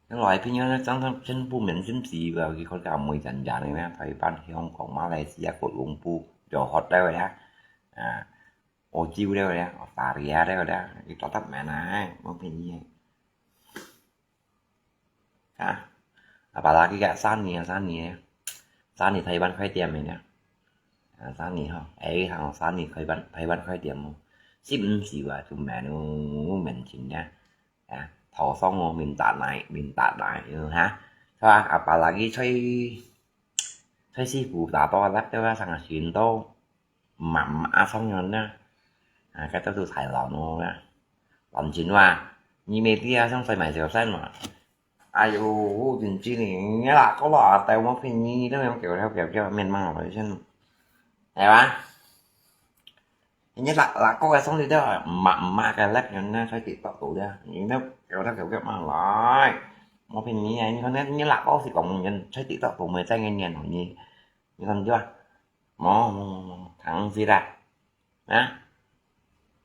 Cái loại phim nó trắng trắng chân bu miễn chân gì và cái con gà mùi dần dần này nè, Thái Lan, Hồng Kông, Malaysia, Kuala Lumpur, cho hot đấy vậy á. À, Ô Chiu đấy vậy á, Australia đấy vậy á, cái trò tắt mẹ này, món phim gì. Hả? Apalagi kak Sunny, Sunny. Sunny Thái Lan khói tiệm này nè. À, Sunny hả? Ấy, thằng Sunny Thái Lan, Thái Lan khói tiệm. Ship xíu à, tụi mẹ nó mến chính nha. À, thảo song ngô mình tạt này, mình tạt này, ừ, hả? Sao à, apalagi chơi, chơi si phù tả to lắm, tao sang là xuyên tao. Mắm á song nhon na. À, cái tao tụi Thái Lan nó na. Lắm chín wa. Nhi mê tia song sai mãi xéo sai mà. Ai u, chín chín này, nhớ là có lọ tao mắc phim nhi, tao mày kéo theo kéo kéo miền măng rồi chứ. Hay ba? Nhớ là, là có cái song đi đó, mà, mà cái lép nhon na, sai tị tọt tụ đó. Nhìn nó kéo theo kéo kéo măng rồi. Mắc phim nhi, nhớ, nhớ là có thì còn nhon sai tị tọt tụ mười sai nghe nhon nhi. Nhớ còn chưa? Mò, mò, mò, mò. Thắng gì ra? Hả?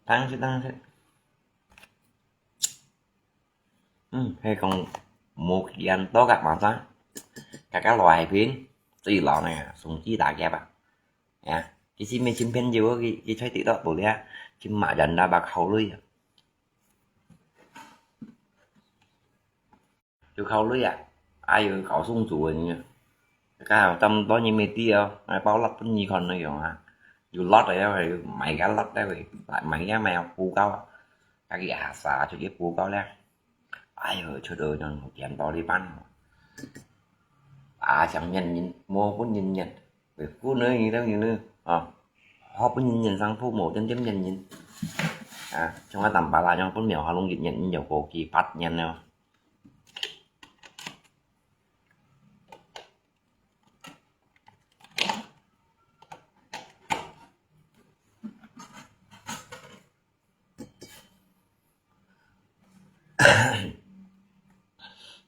Thắng gì, thắng gì? Ừ, hay còn một kiện tố gặp mà sao? Các cái loại phim, chỉ lọ này, súng chỉ đã ghép à? Ya, cái chim, chim phim gì, cái, cái thấy TikTok tụi lia, chim mạ dần ra bạc hậu lưới à? Chú khâu lưới à? Ai ơi, khâu sung chủ rồi nhỉ? Cái hào tâm đó như mê ti à? Ai bao lót bún nhi còn nó dòng hả? Dù lót rồi á, mày gắn lót đấy rồi, lại mày á, mày học phù cao á. Cái gì hả, xả cho dễ phù cao lẹ. Ai ơi, cho đời nó một chén to đi bán. À, chẳng nhận, nhận, mua cũng nhìn nhận. Về phú nữa, gì đâu, gì nữa. Ờ. Họ cũng nhìn nhận sang phú mộ, chân chân nhận nhìn. À, trong cái tầm bà là trong phú miệng họ luôn nhìn nhận, nhiều cô kỳ phát nhận nữa.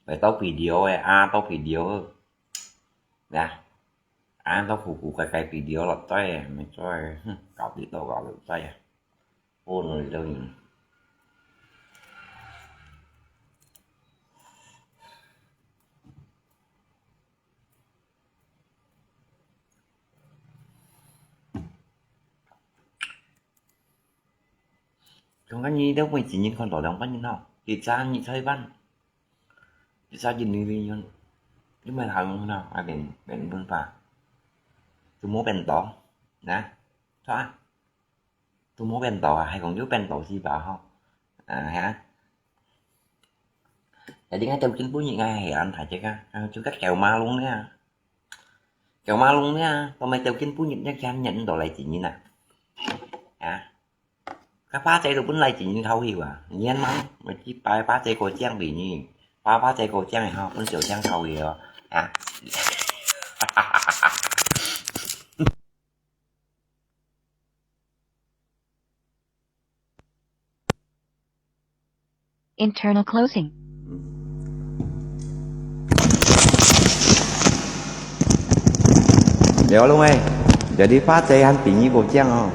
Phải tao video ấy, à, tao video. Nè. À, tao phủ phủ cái cái video lọt tay, mày coi, hử,搞tí tao搞lọt tay à. Ô, nó đi đâu nhỉ? 講緊你兜每一日看到兩百人吼，一隻日菜飯，一隻印尼米粉，你莫行啦，啊，變，變文化，都無變到，啊，著啊，都無變到啊，還講有變到是吧吼？啊，係啊。Jadi ngai條件本日ngai係恁大隻啊，啊，就該狗馬龍呢。狗馬龍呢，都無條件本日，一隻人都來一日啊。啊。 該花姐都本來真好笑啊，你看嘛，每一擺花姐過獎畀你，花，花姐過獎个吼，分小強好笑哦，啊。Internal closing。了，龍妹，這裡花姐還比你過獎哦。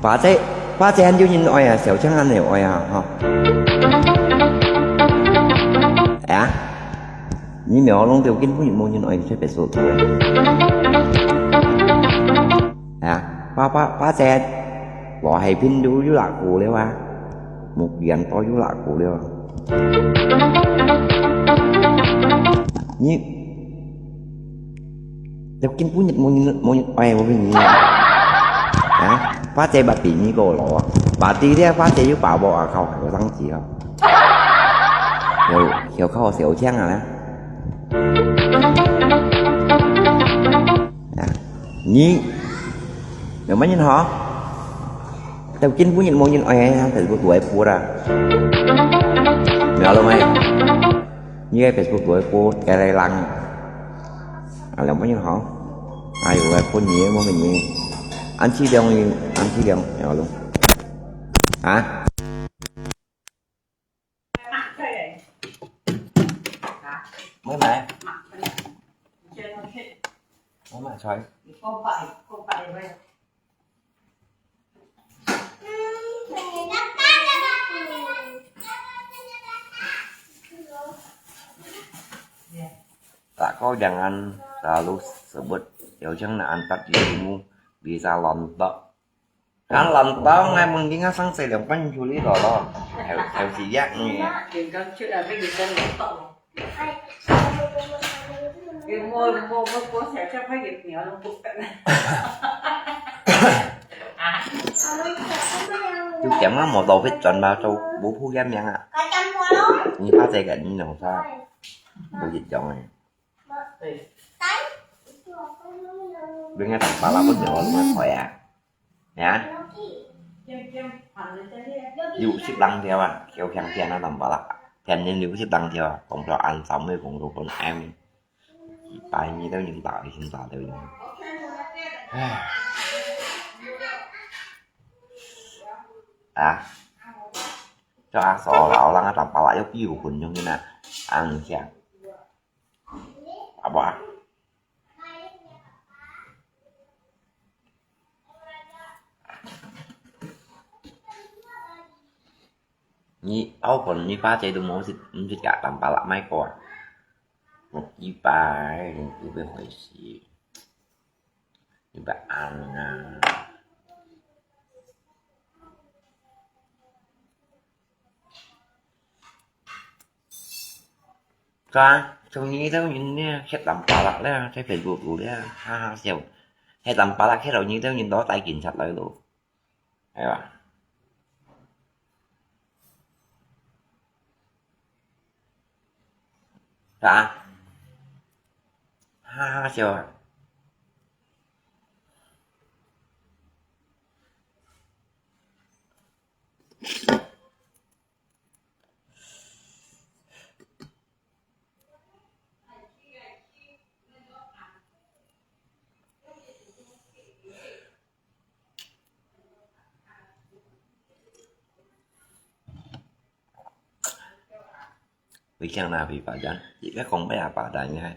花姐，花姐還有人愛啊，小強還有愛啊，吼。哎呀，你苗龍都根本無人愛，你特別做作。哎呀，花，花，花姐，羅海平都有拉過了啊。 目前都有拉過了。你，這根本無人，無人愛，我跟你講。啊，花姐捌比你過老啊，捌知了花姐有把握啊，靠，有上去啊。有，有靠小強啊，啊。 你，有麼人好？到今晡日無人愛，Facebook都會播啦。苗龍妹，你个Facebook都會播，該來人。啊，有麼人好？哎喲，來播你，無个你。安七兩，安七兩，苗龍。啊？ 買咩？買買菜。Tako jangan selalu sebut, ya, jangan angkat dirimu bisa lontok. Kan lontok ngai mungkin ngai sang sai liang pan juli to lo. Heo, heo siak ni. Chú chém nó một đầu vết chuẩn vào trong bố Phú Giáp miệng ạ. Nhìn phát dây cả nhìn nổ sao. Bố dịch chồng này. Bên ngay thằng bà là có được mà khỏi à. Hả? Liu sip lăng thiau à, kéo khéng thian à tầm bả lạ. Thian nên liu sip lăng thiau à, cộng cho ăn sáu mươi cộng cho con em. Bài nhi tao nhìn tao, nhìn tao tao nhìn. À. Cho ăn sáu láo lăng à tầm bả lạ, yốc piu khuôn nhung như nè. Ăn khéng. Apa? Nyi, au kon nyi pa cai tu mo sit, mo sit ka tam pala mai ko. Mo ki pa, mo ki pe hoi si. Nyi pa ang ah. Ka, sung nyi tau nyin nia, khet lam palak lia, sai Facebook lu lia, ha ha siau. Khet lam palak khet tau nyi tau nyin to tai kin chat lai lu. Ai wa. Ka. Ha ha siau. Vì khen là vì bà Doãn, chỉ các con bé à bà Doãn như thế.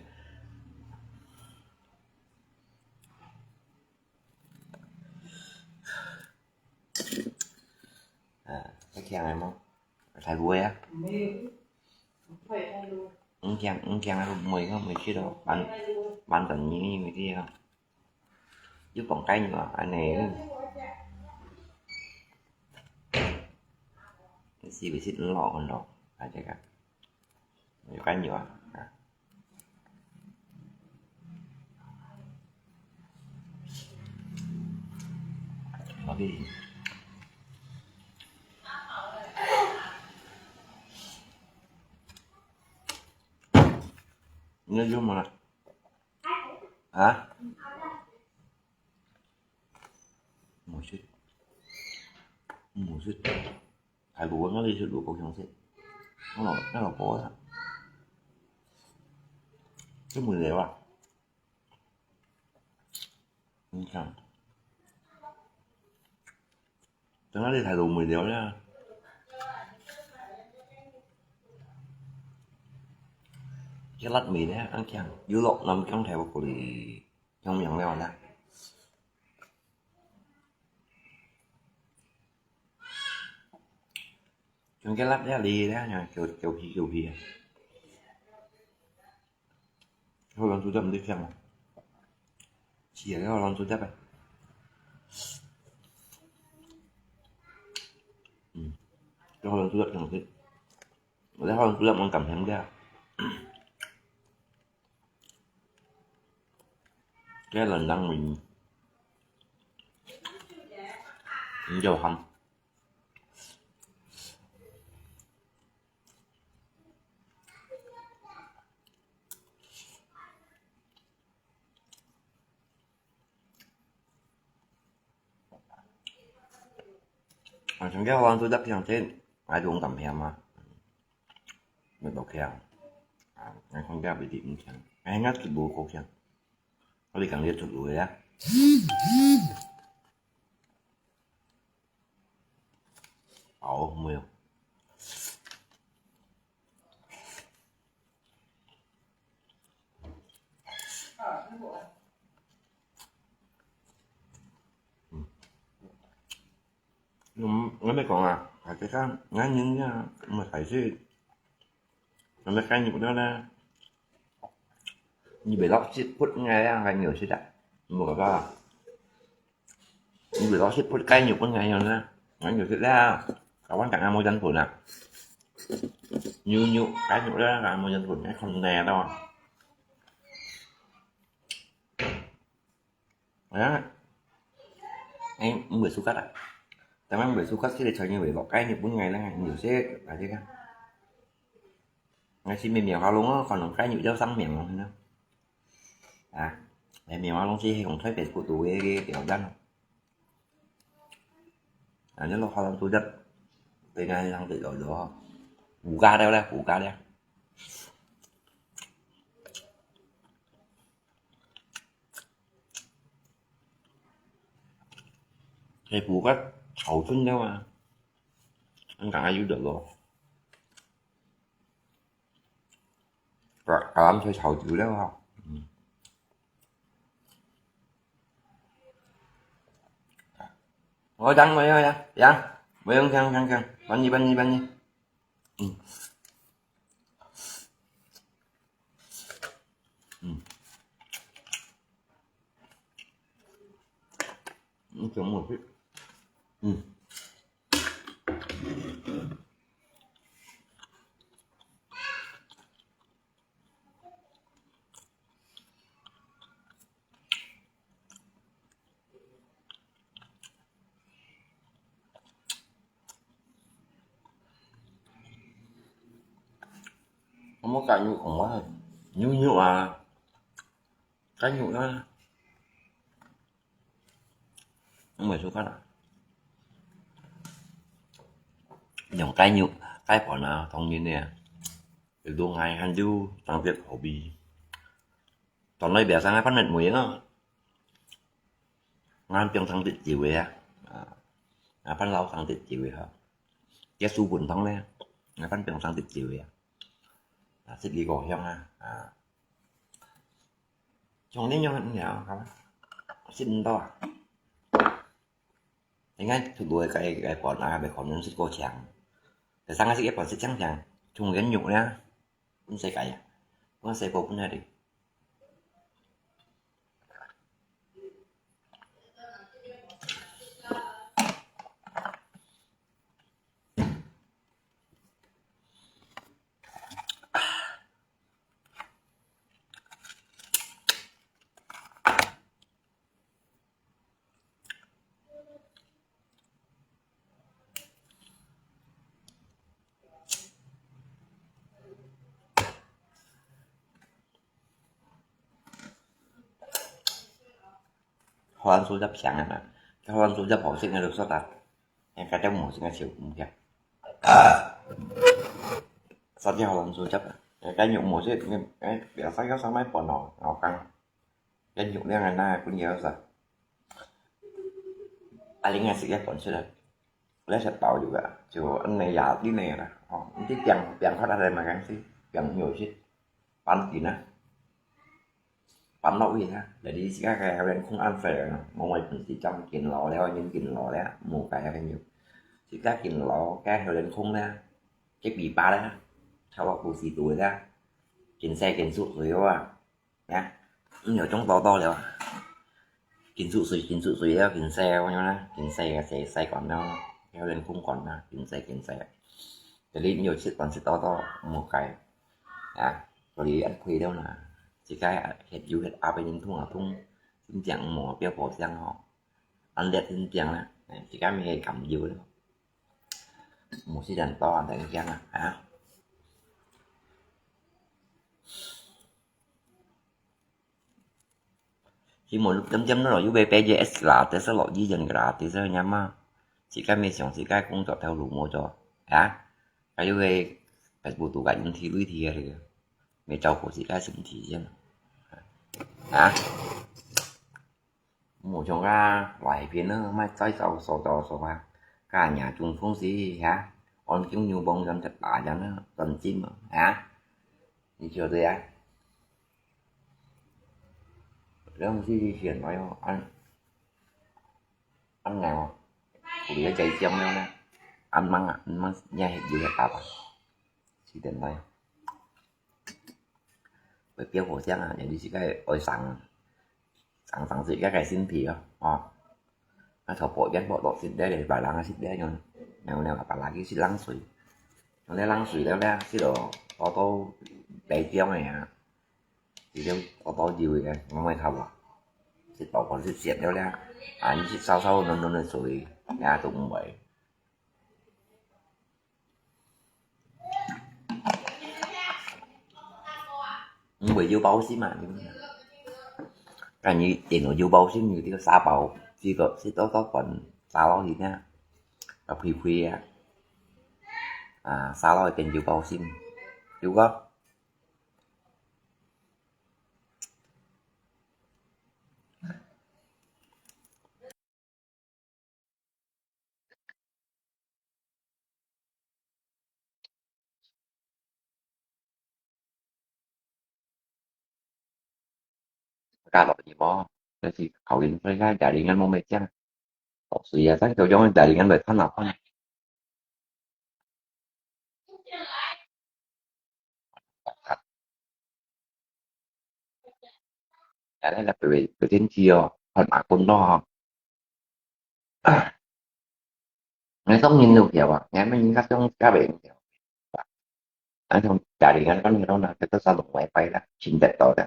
À, cái khen này mong. Thái vui á. Ung kiang, ung kiang aku mui ko mui chi do. Ban, ban tan ni ni mui ti ko. Yu pong kai ni ko, aneh. 四个七五六五六，啊，這个，有該牛啊，啊。OK。你在做什么呢？啊？ 無食，無食，大部分我都食滷肉香食，我老，我老婆啊，這無聊啊，你看，等下你態度無聊了，這辣味呢，恁強，有落南京大屋過來，香味了啦。 像該辣椒哩咧，像狗，狗皮狗皮啊。好難做得毋得香啊。是啊，好難做得啊。嗯，好難做得香食。我在好難做得毋敢香个。該冷冷味，你就鹹。 啊，像該好難做得香食，𠊎就毋敢香啊。 乜OK啊。啊，𠊎看這味道毋香，𠊎應該出爐過香。我哋講這出爐个啊。哦，無有。嗯。 嗯，𠊎乜講啊，大家看，𠊎人呀，毋係大隻，𠊎乜雞肉了呢。你別落食分𠊎啊，𠊎肉食啊，無辦法啊。你別落食分雞肉分𠊎樣呢，𠊎肉食了，台灣講啊無人分啊。牛肉、雞肉了，講無人分，𠊎看你了。 啊，哎，毋會suka啊。但係毋會suka，這個菜你會落雞肉分𠊎啦，你有些啊這個。𠊎係咩名下弄哦，可能雞肉要上名哦，係咯。啊，哎，名下弄係用台北國度个个挑戰哦。啊，你落好多隻，對𠊎上得落落哦，五加了啦，五加了。 係補个炒春了嘛，恁樣還有得咯。橄，橄欖菜炒久了哈。嗯。我講，我講，講，講，我講，講，講，講，幫你，幫你，幫你。 嗯。嗯。嗯，真好吃。嗯。 有無雞肉講啊？牛肉啊，雞肉啊，毋會suka啊。用雞肉，雞飯啊，當然个啊。 有當愛還有當別好味。當然別生个飯乜無用啊。𠊎平常食少个啊，啊，啊飯老生食少个哈。這素粉湯呢，𠊎飯平常食少个啊。啊，食這個香啊，啊。像恁樣了，好吧？食毋到啊。 應該出爐个該，該飯啊，還袂可能食過強。就生个食一飯食強強，從原肉呢，分細雞啊，分細部分下去。荷蘭手接平啊嘛，荷蘭手接好食个就煞啊，人家就無食个少，毋食。煞只荷蘭手接啊，人家肉無食，哎，biasa个上來飯哦，然後講，人肉兩个那，分佢食。啊，另外食个飯出來，來食飽就个，就恁呢也恁呢啦，哦，你點點好了來嘛，講是點肉食，飯點啊。 搬落去啊，jadi自家个人空暗睡啊，無乜本事，將敬老了，已經敬老了，無該个朋友。自家敬老，該有人空了，這尾巴了，差不多四十度了，緊洗緊出水啊，呀，毋有種多多了啊。緊出水，緊出水了，緊洗了，緊洗个洗，洗乾了，有人空乾了，緊洗，緊洗。Jadi你有食飯食多多，無該。 啊，所以恁虧了啦。自家啊，歇有歇啊，別人痛啊痛，心情無，不要火傷吼。恁烈心情啦，哎，自家咪係感受咯。無時間多啊，等一下啊，啊。Semua jam-jam tu lah, you B P J S gratis lo, iyan gratis lo, nyaman. Zikir mi siang, zikir kung jok tau lu mo jok. Ha? Kayu ke Facebook tu ka yung thi lui thi ya ke. May chau ko zikir sim thi yan. Ha? Mo siang ka, wai pian na, mai zai zau so zau so ha. Ka nya chung fung si, ha? On kiu nyu bong yan chat ba yan na, tan jim, ha? Ni chiu de ya? Leng si si sian mai yo, an, an ngai wo. Ku li jai siang leng leng. An mang a, an mang nya het yu het apa. Si den lai. Bai piao ho siang a, jadi si kai oi sang. Sang sang si kai kai sin pi a. O. A thọ po yan po to sit de, bai lang sit de yon. Nèo nèo apa lagi sit lang sui. Yon de lang sui leo leo sit lo, to to bai siang a. Thì nếu có bao nhiêu vậy, nó mới thầu à. Thì tàu còn xếp xiết theo lẽ. À, như xếp sao sao nó, nó, nó sủi. Nhà tụi cũng vậy. Không phải dưa bao xí mà. Cái như tiền nó dưa bao xí như tiêu xa bao. Thì có, thì tao, tao còn xa lo gì nha. Là phi phi á. À, xa lo tiền dưa bao xí. Dưa có. Ka lo gì bo, cái gì khẩu音，所以家里人没没讲。老师也在就用家里人来看啊看。 Cái đấy là bởi vì cái tiên tri rồi, phần mã côn đo. Nghe xong nhìn được hiểu à? Nghe mà nhìn các trong các bệnh hiểu. Nói chung, trả lời ngắn có nhiều đâu là cái tôi sao được máy bay là chín tệ rồi đó.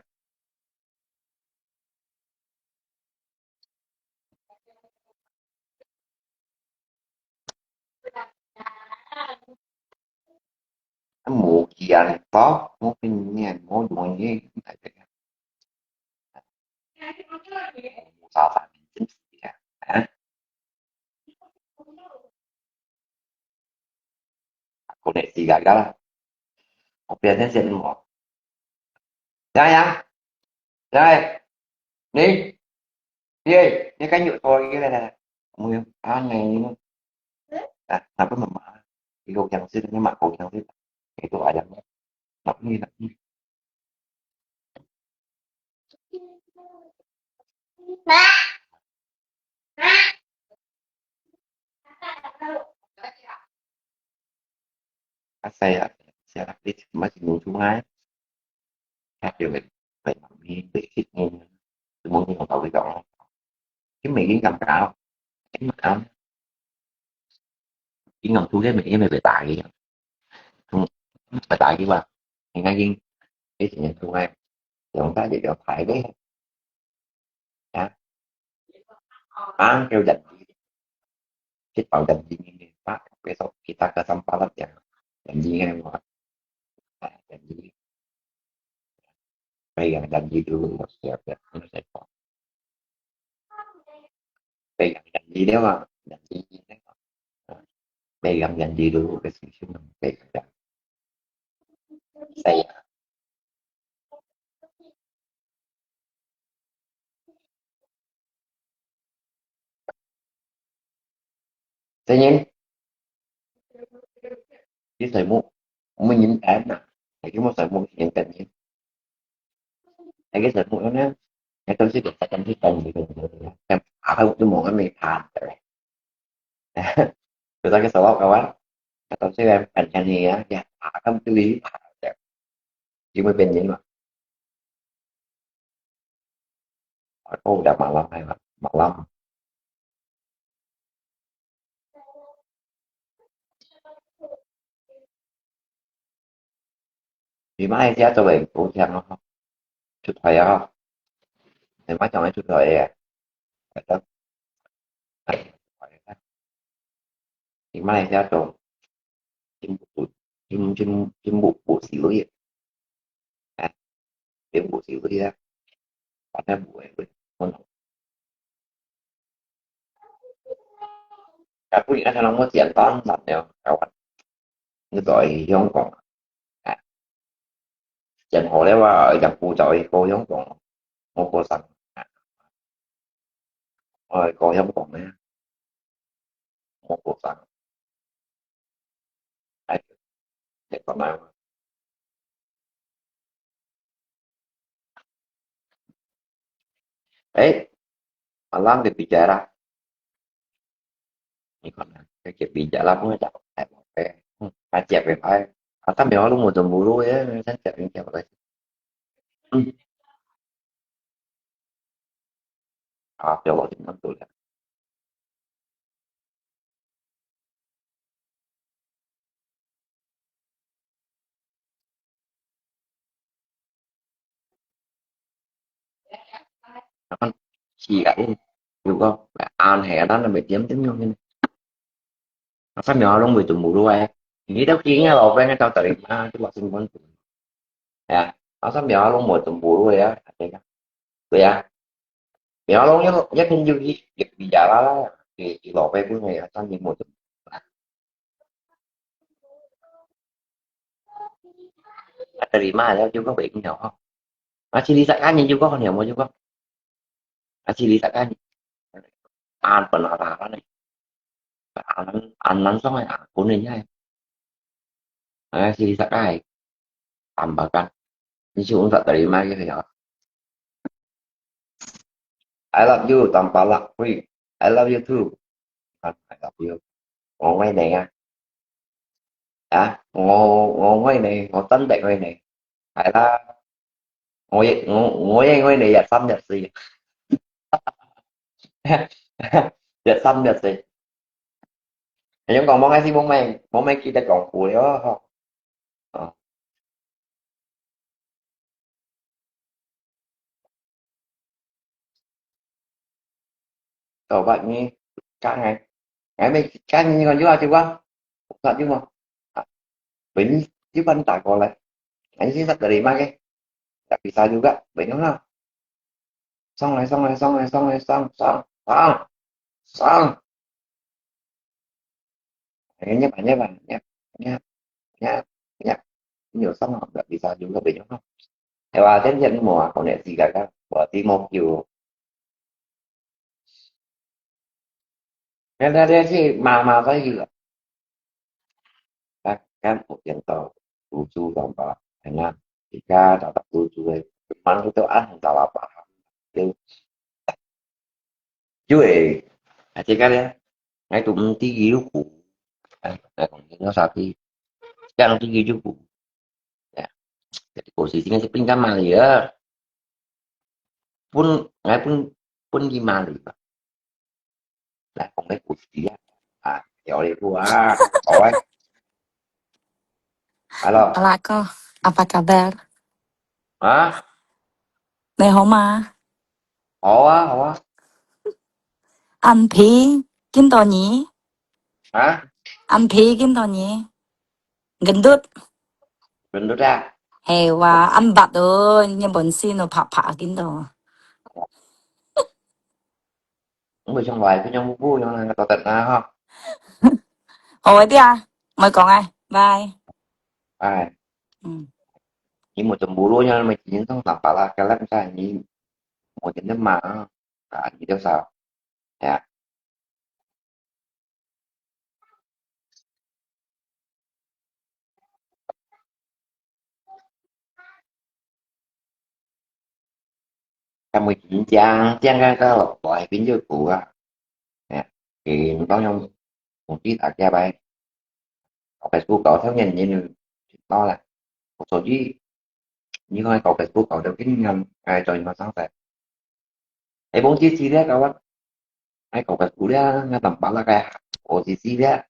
Mô kian to, mô pin nian, mô duan ye, mô sa sa min chen si ya. Ha? Ko ne si ga ga la. Ko pian ne sen mo. Ya ya. Ya. Ni. Ye, ni kan yu to ye la la. Mo yo. A ngai ni. Ah, napa mama? Iko yang si ni mak ko yang si. Iko ayam. Napa ni, napa ni? Asai ya, siapa sih masih muncul ngai? Tapi mình phải làm gì để thích nghi, muốn như tao với tao. Chứ mày cái cảm cáo, cái mà áo, cái ngầm thu cái mày, cái mày phải tải cái, phải tải cái mà, mày ngay cái, cái gì thu ngay, chúng ta để cho phải đấy. Hả? Bán kêu dành gì? Cái tàu dành gì? Phát cái số kita ke sampah lah ya. Dành gì ngay mà. Dành gì? Bây giờ dành gì được một triệu, nó sẽ có. 培养人力了啊，人力了啊，培养人力了，个事情培养。係啊。真人，你睡目，我们人干呐，你给我睡目，人干人。 Lagi semua kan, itu sih dia akan kita gitu. Kan, aku tu mau ngambil pantai. Kita ke sawah kawan, atau sih kan, kan ni ya, ya, akan tu di pantai. Cuma benjin mah. Oh, udah malam ya, Pak. Malam. 你買个食做會好聽哦，出菜啊，你買上去出菜个，反正，哎，你買个食做，真不，真，真，真不，不是味，哎，真不是味啊，反正不会味，不能。 Tapi kan kalau mau剪tan lah ya, kawan. Ini tuh Hong Kong. Nah, 剪好了啊，一步就去過香港，我過生，我去過香港呢，我過生，哎，你講咩話？ 哎，malam dia bicara. Ini kan, dia bicara pun tak, eh, hmm, aja bye-bye. Atau memang lu mau cemburu ya, saya cakap ini apa lagi? Hmm. Ah, ya Allah, tenang tu lah. 是啊，如果硬係啊，咱咪點點樣呢？啊，反正我攏袂全部都愛。你都見个老闆个到底嘛，就話先講。係啊，啊，反正我攏無全部都愛啊，係啊。對啊。 Mèo long nhất nhất hình như đi đi đi giả la la đi đi lò pe bưng này trong những một. Ada lima ya juga baik nyawa. Masih di sakanya juga kan ya mau juga. Masih di sakanya. An pernah lah kan. An an langsung ya aku nih ya. Masih di sakai. Tambahkan. Ini sih untuk terima gitu ya. I love you, tanpa love free. I love you too. I love you. 我愛你啊。啊，我，我愛你，我真的愛你。係啦，我也，我，我也愛你，一生一世。一生一世。你講，我還是冇咩，冇咩記得講古了，吼。啊。 Coba ni, Kak, ngai. Ngai mai, Kak, ni ngon juga, juga. Buka juga. Ah, Benny, dia pun tak call, eh. Ngai sih tak terima ke. Tak bisa juga, Benny lah. Song, eh, song, eh, song, eh, song, eh, song, song, song. Song. Ayo, nyep, nyep, nyep, nyep, nyep, nyep. Nhiều song, nggak bisa juga, Benny lah. Hewa, kan, kan, mau aku nih, tiga kan. Berarti mau kiu. Kan ada sih, mama saya juga. Kan, kan, yang tahu, lucu, gampang, enak. Jika tak lucu, eh, cuman itu, ah, salah paham. Itu. Yue, aja kan ya. Ngai tu mesti gilu ku. Ah, ngai kong gilu sapi. Yang tu gilu ku. Ya. Jadi posisinya si pinggan mah ya. Pun, ngai pun, pun gimana, Pak? Lah, kong ngai posisi ya. Ah, ya oleh ku ah. Oi. Halo. Halo, Kak. Apa kabar? Hah? 你好嗎？好啊，好啊。眼皮見到你？啊？眼皮見到你？Gendut。Gendut啊？係哇，暗白哦，你本身都白白見到。毋會想來，佢樣烏烏樣，多得啊，吼。好个，對啊，毋會講个，bye。哎，嗯。你無全部都樣，你今天上班啦，該兩三日，我真的忙啊，啊，你多少？哎呀。佢每日正，正个个落來，變做苦啊。哎，佢當然，我知大家拜，我Facebook搞少年人多啦。我手機，你看搞Facebook搞到今年，哎，做一个上菜。哎，忘记洗了，搞啊。哎，搞个苦了，那怎么办了？该，我洗洗了。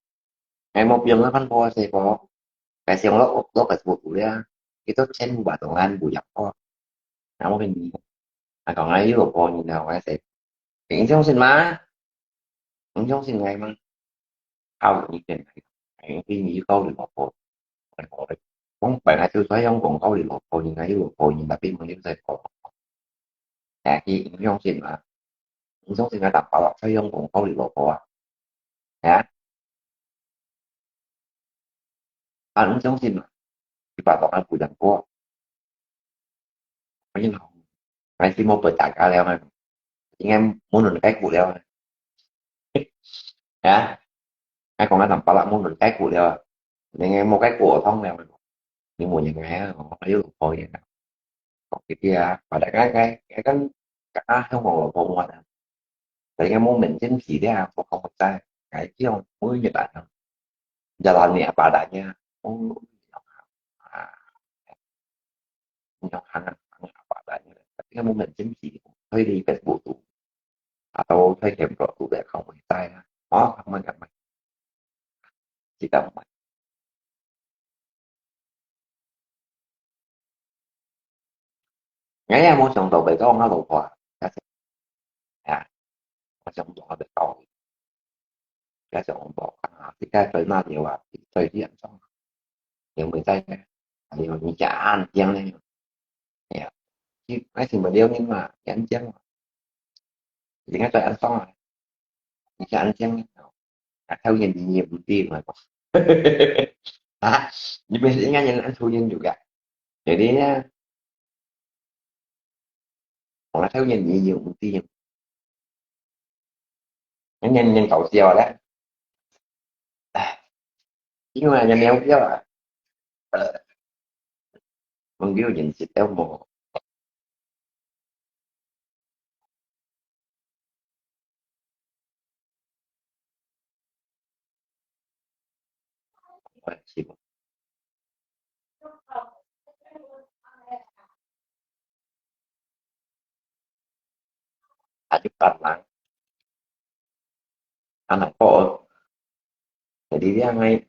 哎，没用了，看破谁破。该想了，我，我个苦了。Itu 千五百多万不要破。然后跟你，啊，讲哎，又有破，你知道我谁？你相信吗？你相信我吗？好，你点，哎，你去考虑老婆。我本来就说用广告的老婆，应该有老婆，应该并没有在搞。哎，你相信吗？你相信个打包了，再用广告的老婆啊？哎，啊，你相信吗？一百多万不能过。哎呀，还是没被大家了，应该没人该过了。啊？ 哎，讲个南北啦，无论解决了，你个无解决个痛了，你无人爱啊，我又可以啊。讲这个啊，把大家该该跟啊，香港老婆玩啊，大家无面前皮的啊，我讲我在，哎，这样我也来啊，jalan ni apa adanya，哦，啊，你要看啊，看啊，apa adanya，这个无面前皮，可以理解不足。 Atau saya game produk tu dia kau main tai lah. Oh, kau main, kau main. Kita main. Ngaya mo siang tau bai kau ngah lo kua. Ya, mo siang tau bai kau. Ya siang tau ah, kita try na dia wa, try dia siang. Yang main tai, yang ni jangan yang ni. Ya, si, ai si mo dia ni ma, yang jangan. Jadi kan try siang. 你是安静，啊，抽烟你也不对嘛。啊，你不是应该人抽烟就个？对的呀，我抽烟你也不对，人人人搞笑了，哎，因为人家没有笑啊，呃，朋友认识都没。 Adik parlang. Anak ko. Jadi dia ngai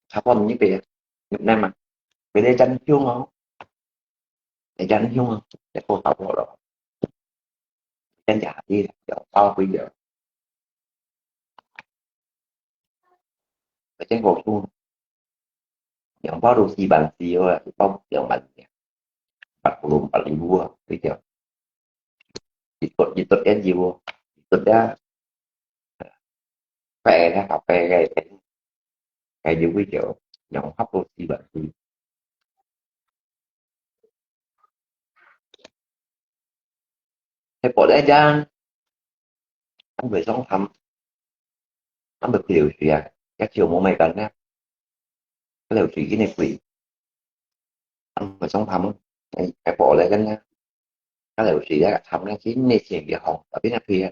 sapon ni pe. Ni nama. Beda jan hiung oh. Jan hiung oh. Ya ko tapo lo. Jan jadi ya tao kui ya. Cái chén bò su, yang bao đồ xì bàn xì rồi, bao yang bàn, bạc lùm bạc lì vua, cái kiểu, chỉ tuột, chỉ tuột em gì vua, chỉ tuột đá, pè đá, cà phê cái, cái gì cái kiểu, yang hấp đồ xì bàn xì. Thế bỏ đá chăng, ăn về sống thăm, ăn được liều gì à, các chiều mua mày cần á, cái liều gì cái này quỷ, ăn về sống thăm, cái bỏ đá chăng á, cái liều gì á, thăm nó chỉ nên chuyện gì hỏng, ở bên kia,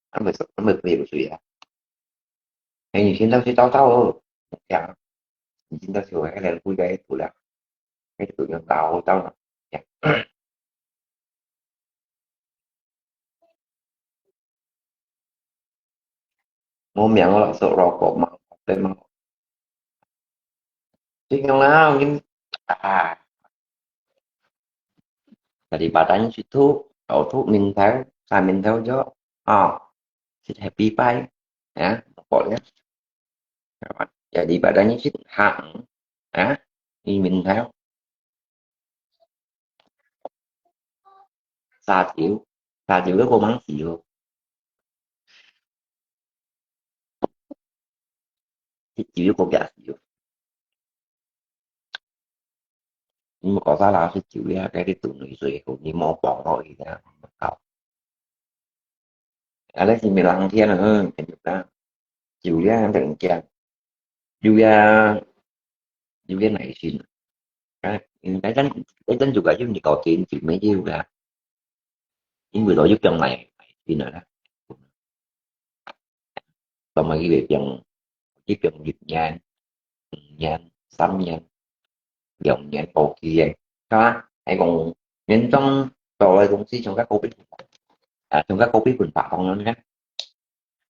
ăn về, ăn được liều gì à. Ê, 你先到去找找哦。呀，你先到去，我来估一个图了。哎，图要找找了。呀。无名了，说老狗嘛，对吗？这样啦，我跟，啊。 Jadi badannya situ, kau tu mintal, sa mintal jo. Ah, sit happy pai. Ya, pokoknya. Jadi badannya sit hang. Ya, ini mintal. Sa triệu, sa triệu itu kau mang siu. 食酒又過幾時？你莫搞啥啦，食酒呀，該个肚內水好，你莫放落去啦，好。啊，那是没人听了，嗯，跟你讲，酒呀，等讲，酒呀，酒呀耐心。啊，嗯，那咱，那咱就个，就你搞点酒没有啦。因為老一讲耐，耐心了啦。 同埋佢會放，佢放一年、兩年、三年、兩年過去个，係嘛？係講原裝做个東西，像个咖啡，啊，像个咖啡粉白糖樣个，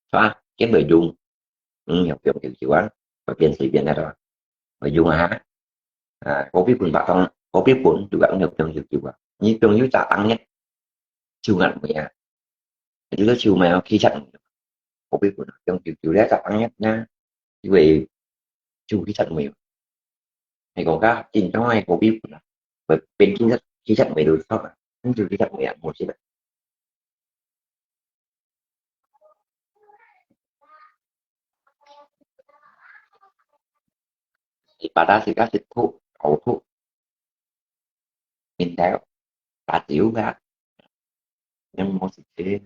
係嘛？佢會用，嗯，用用用用啊，會變隨便个咯，會用啊，啊，咖啡粉白糖，咖啡粉就係用用用用啊，你用有炸彈个，就咁樣啊。 就係樹苗，其實毋係，咖啡粉啊，用久久咧，十零日呢，因為就其實毋係，係講个正宗个咖啡粉啊，會變其實，其實毋係就臭啊，咁就其實毋係啊，無食啊。你把它食个食吐，嘔吐，明白？打酒个，你無食个，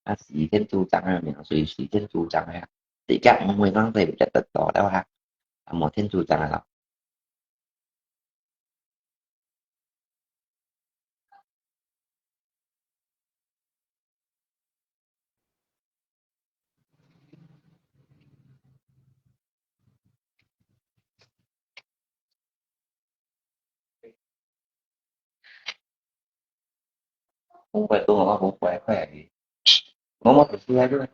啊，時間主張啊，命水時間主張啊，自家毋會浪費，就得到了啊，啊，無天主張啊。 好乖，都好好乖乖的。我，我只是在这。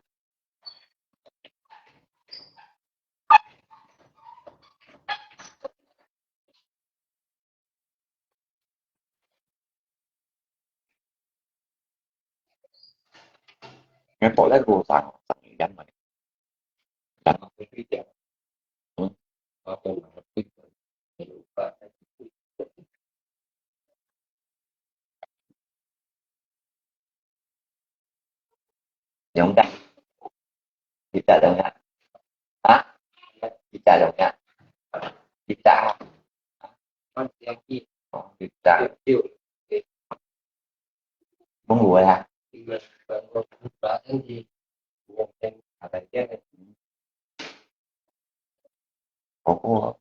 兩隻，一隻兩隻，啊？一隻兩隻，一隻，哦，一隻。講有啊。哦，哦，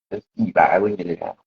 這四百蚊个啊。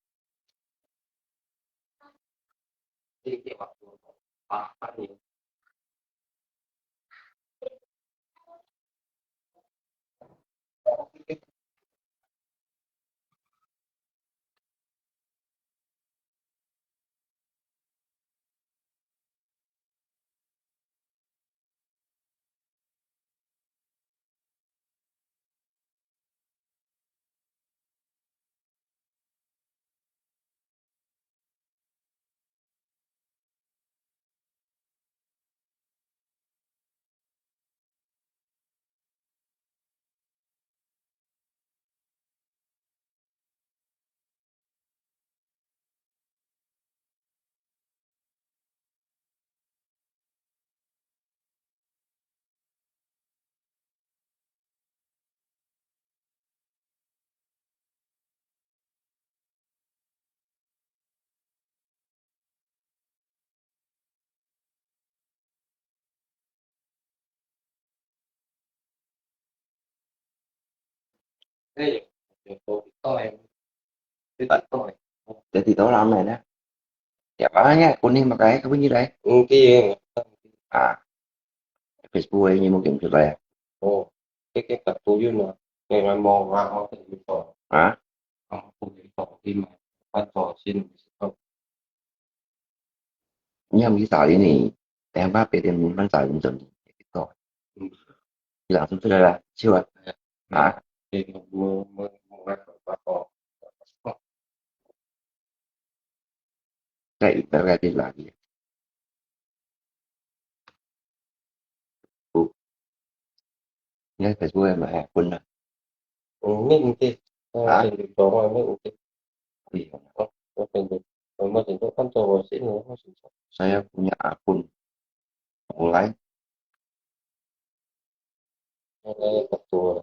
Jadi tolak mana? Ya, makanya kuning pakai apa ni, Rai? Mungkin. Ah, Facebook ini mungkin sudah ya. Oh, cái cái cặp tôi với mà ngày mai mò ngã mà cái gì đó. Hả? Không, không có gì mà bắt đầu xin không. Ini yang bisa ini. Yang apa dia yang mana saya ini. Gitu. Bilang sudah lah, siapa? Hả? Cái cái mua mua mua cái đó. Cái đó cái gì là gì? Ủa. Ngay phải vui mà hả? Quên rồi. Ừ, mấy cái kia. Ờ, hả? Trên điện thoại thôi, mấy cái kia. Gì hả? Ờ, ờ, trên điện thoại. Ờ, mà trên điện thoại không cho vào xếp nữa, không xin. Saya punya akun. Mulai. Mulai betul.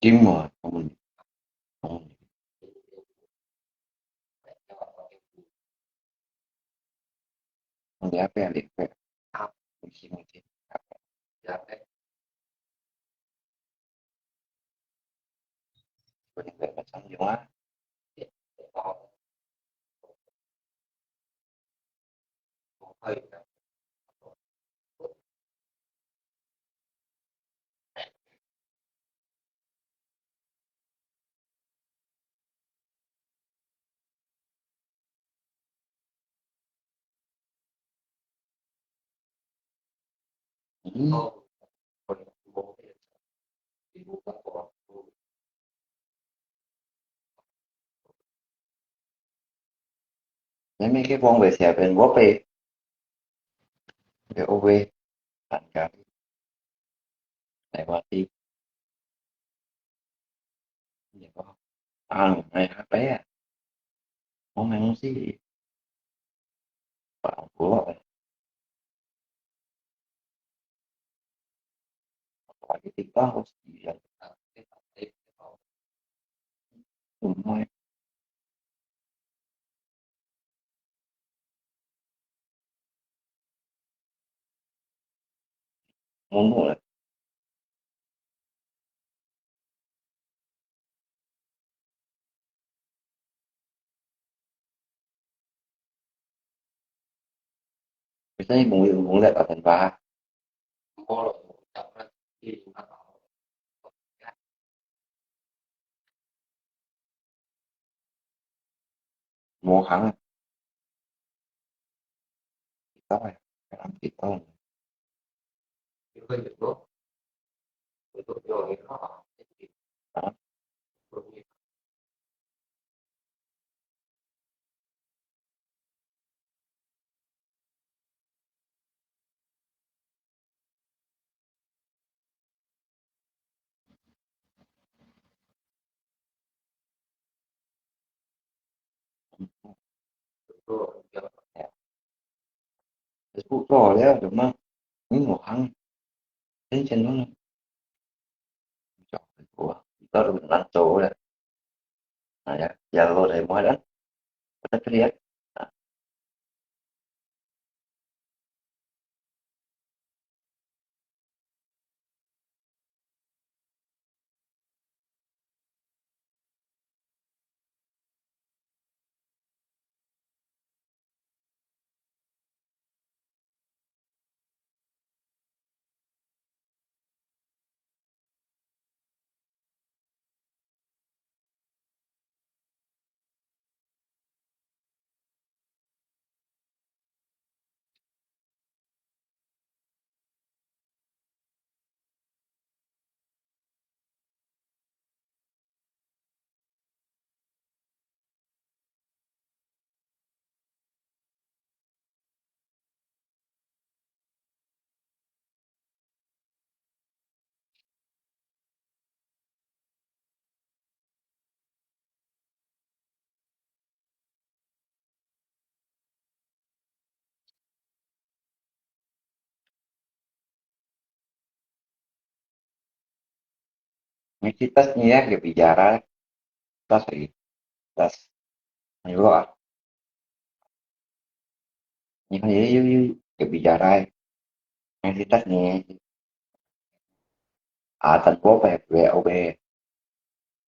Chính rồi, không. Không. Không, để bé, để bé. Mẹ mẹ cái vòng về xe bên vô bê. Về ô bê. Bạn cả. Này qua đi. Này qua. À, này hả bé à? Không, này không gì. Bạn của. Bạn cái TikTok không gì vậy? Đúng rồi. Muốn ngủ rồi. Bisa ni mung mung lek akan ba. Mua hàng. Tao à, cái làm gì tao. Hả? Facebook to leh, đúng không? Những một tháng, đến trên đó. Chọn của, có được làm tổ leh. Nah, ya, ya lo dari mua dah. Kita lihat. Nah. Yang kita ni ya, dia bicara. Tas lagi. Tas. Ayo, ah. Yang dia, dia, dia, dia bicara. Yang kita ni. Ah, tanpa apa ya, apa ya, apa ya.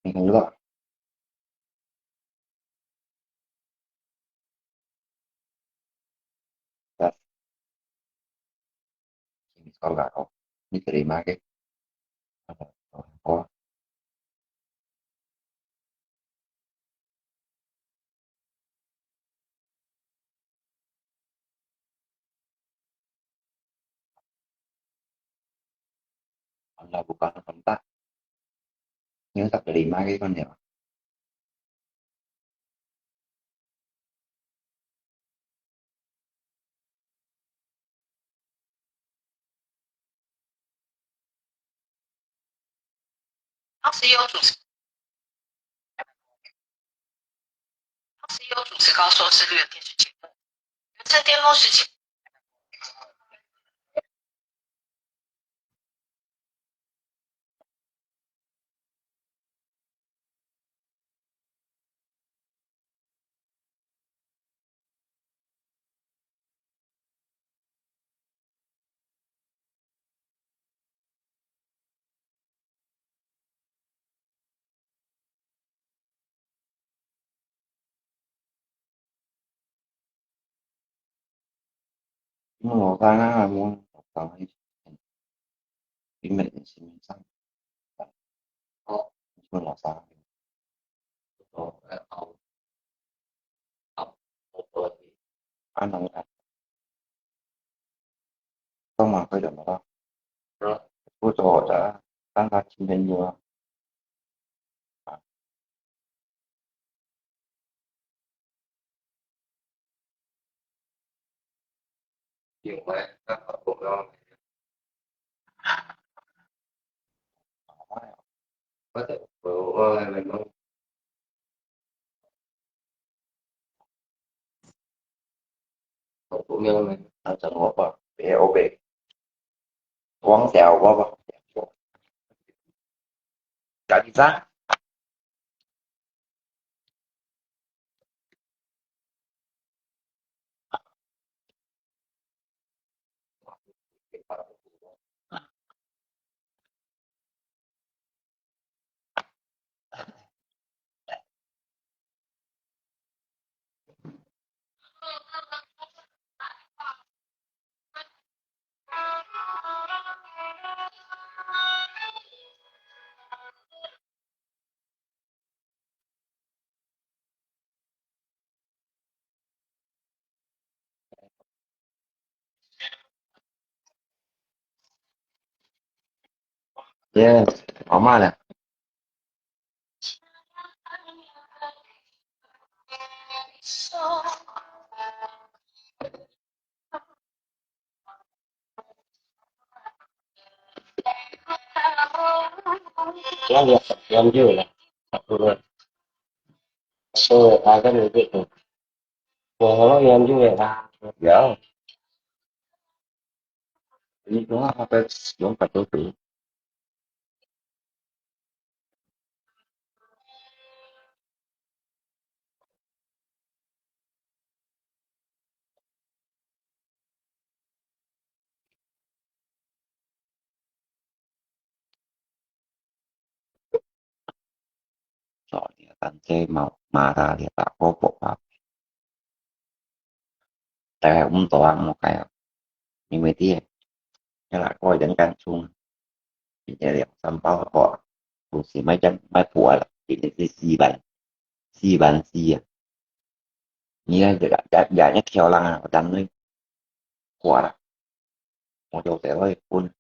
Yang kedua. Ini sekolah kau. Ini terima ke? Oh. 老婆讲很大，你有啥个礼貌可以讲的吗？当时有主持，当时有主持高收视率的电视节目，人生巅峰时期。嗯，我刚刚还没有找到一些，因为你是没上，哦，你问老三，哦，好，好，我，我，啊，能啊，干嘛会怎么了？嗯，不说我的，让他听朋友啊。啊，真好吧，别后悔。 往下我吧。家己咋？耶，好慢了。Yang, yang juga lah. Aku lah. Aku akan itu tu. Wah, yang juga lah. Ya. Ini semua apa yang patut tu? 早年咱这马，马达里打过火吧。大概五十啊，莫改啊。因为这，这哪个人干出，人家两三包的货，不是买这买破了，一定是四万，四万四啊。你看这个，也，也，也挑人啊，咱们破了，我就给我一分。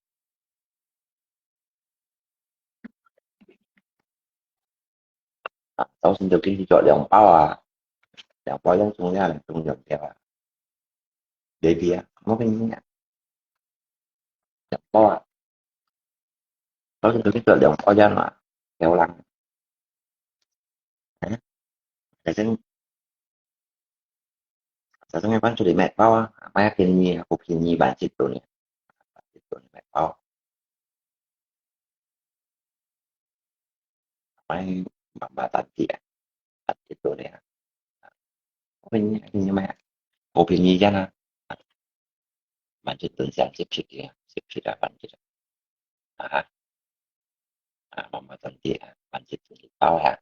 啊，早晨就进去做两包啊，两包用中药，中药掉啊，baby啊，我跟你讲，两包啊，早晨就去做两包药嘛，漂亮。嗯，反正 早上个饭出去买包啊，买便宜啊，好便宜，万七度呢，万七度买包。买妈妈蛋餅啊，万七度呢，好便宜，便宜买啊，好便宜样啊，万七度想十七个，十七个万七度。 啊，啊，妈妈真的啊，反正就是包呀。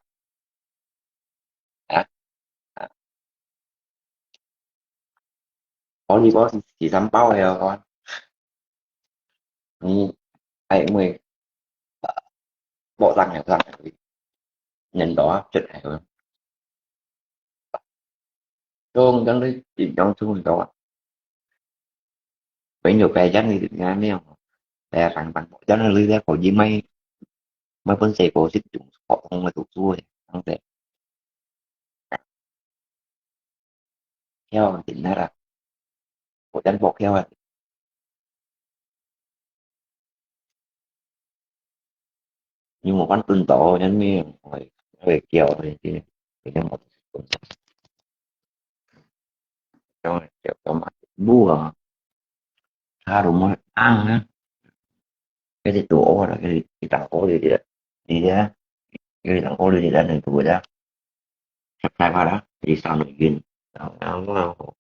啊，啊，我你我是第三包的哦，你还因为，呃，我上来上来，人多啊，这还有，中央的地方出很多啊。 朋友白讲你，你还没有，係啊，等等，將來你這個也買，買本書過去用普通个讀書个，等等。跳啊，真个啦，我真無跳啊。你無法度到，因為我，我會叫你，你，你無，叫，叫嘛，無啊，他都無啊，該是多啦，該是一打過的，你啊，該是打過的，你來讀的。Subscribe 啦，你上面晕。然後，然後，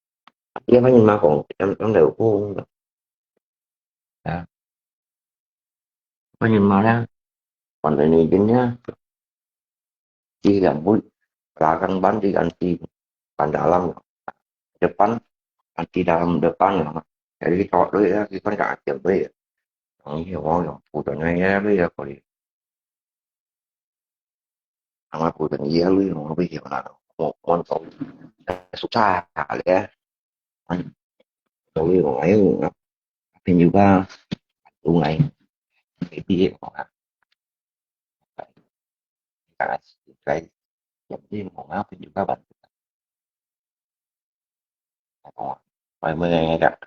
你反正嘛講，咱，咱就有講啊。反正嘛啦，反正你今天，di kan bui, belakang ban di kan di, ban dalam, depan, kan di dalam depan lah. Jadi kalau dia, dia kan tak ada dia. Yang ini orang yang bukan hanya dia kali. Ang aku dan iya lu yang lebih yang nak mau, mau tahu susah ya. Tahu yang ayo, apa juga, tungai. Jadi orang, jadi orang apa juga bantu. Ôi, mười ngày đã,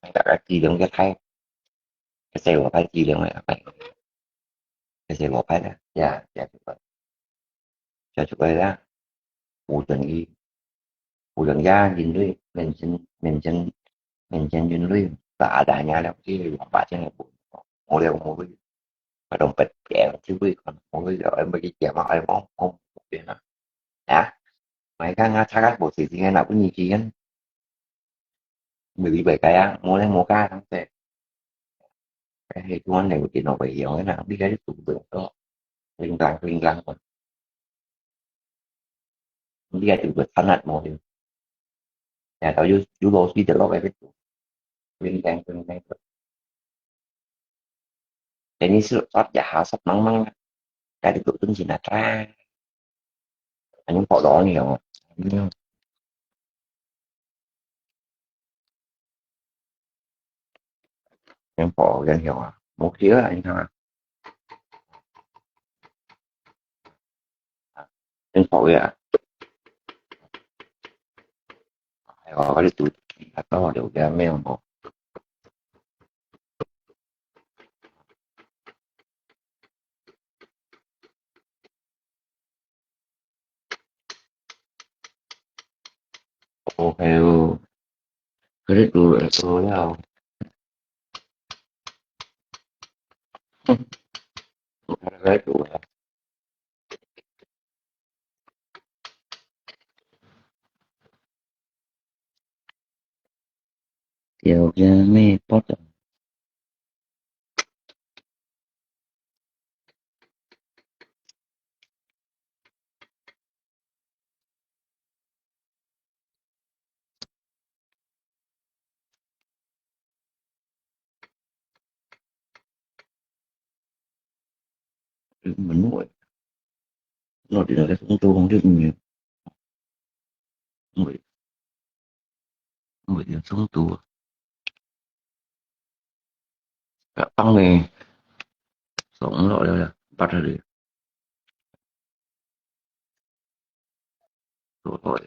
ngày đã cái gì đúng cái thay. Cái xe của phải gì đúng rồi, phải. Cái xe của phải đó. Dạ, dạ, chụp ơi. Cho chụp ơi đó. Ủa, tình y. Ủa, tình ya, nhìn lui. Mình xin, mình xin, mình xin nhìn lui. Bà đã nhà lắm, chứ bà trên này buồn. Ngồi đây ngồi lui. Mà đồng bật kẹo, chứ lui còn ngồi lui rồi, em mới cái kẹo mà em không, không, không biết nữa. Hả? Mày khá ngã, chắc cắt bộ xì xì ngay nào cũng nhìn chị anh. Mười bảy cái á, mua lên mua cái thắng tệ. Cái hay tuan này của chị nó phải hiểu thế nào, biết cái tụ tượng đó. Linh lăng, linh lăng mà. Biết cái tụ tượng thắng hạt mùa đi. Nhà tao dù, dù lô suy được lo cái tụ. Linh lăng, linh lăng. Jadi sót ya ha sót măng măng. Cái tụ tượng gì là tra. Anh những phỏ đó nhiều. Những phỏ gần hiểu à? Một kia anh ha. Những phỏ ya. Hay là cái tụ là có điều ra mèo một. Ồ, hay ồ. Cái đấy tụi em tôi nhau. Cái đấy tụi em. Tiểu cái mẹ post. Mình nuôi. Nó thì là cái sống tu không chứ mình nuôi. Nuôi thì sống tu. Các băng này sống nó là bắt ra đi. Rồi.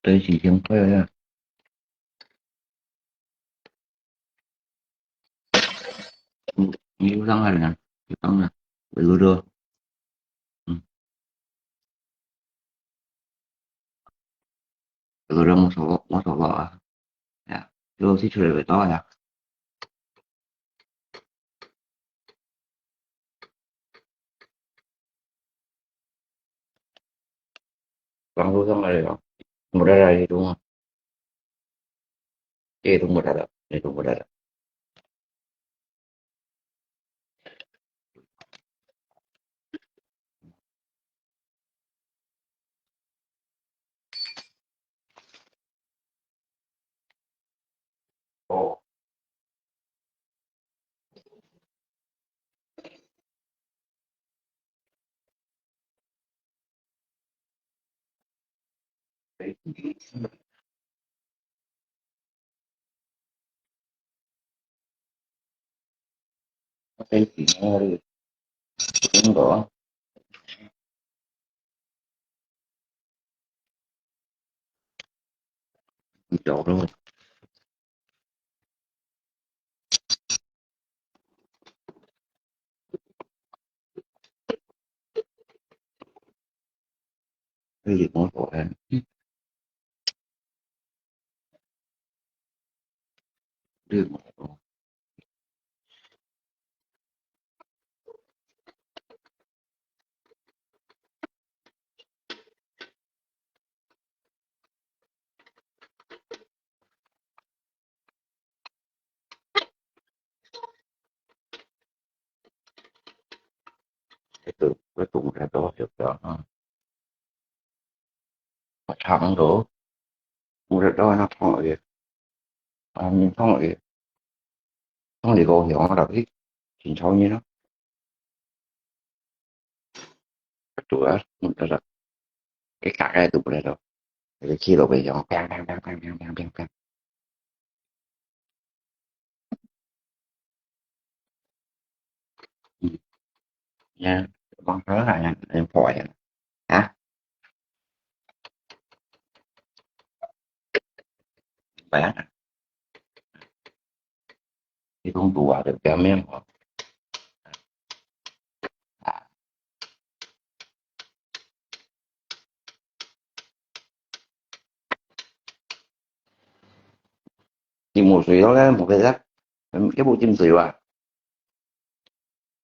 Tôi chỉ tiếng thôi à. 你有上来了，有上来，有了，嗯，有了，没错，没错啊，呀，有是出来味道呀。 网络上来了，没得了，你懂吗？这都没得了，你都没得了。哦。 Itu, itu mudah doh juga, ha. Macam tu, mudah doh nak kong eh. Ang kong eh. Kong di kau hiong ada di, chin chau ni no. Betul ah, mudah dah. Cái cạc này tụi đây rồi. Cái khi rồi bây giờ, bang, bang, bang, bang, bang, bang, bang, bang. Ừ. Nha, con thớ hả, em khỏi hả? Hả? Phải hả? Thì không đủ à, được cho em hả? À. Chim無水咯，無个啦。嗯，這無浸水哇？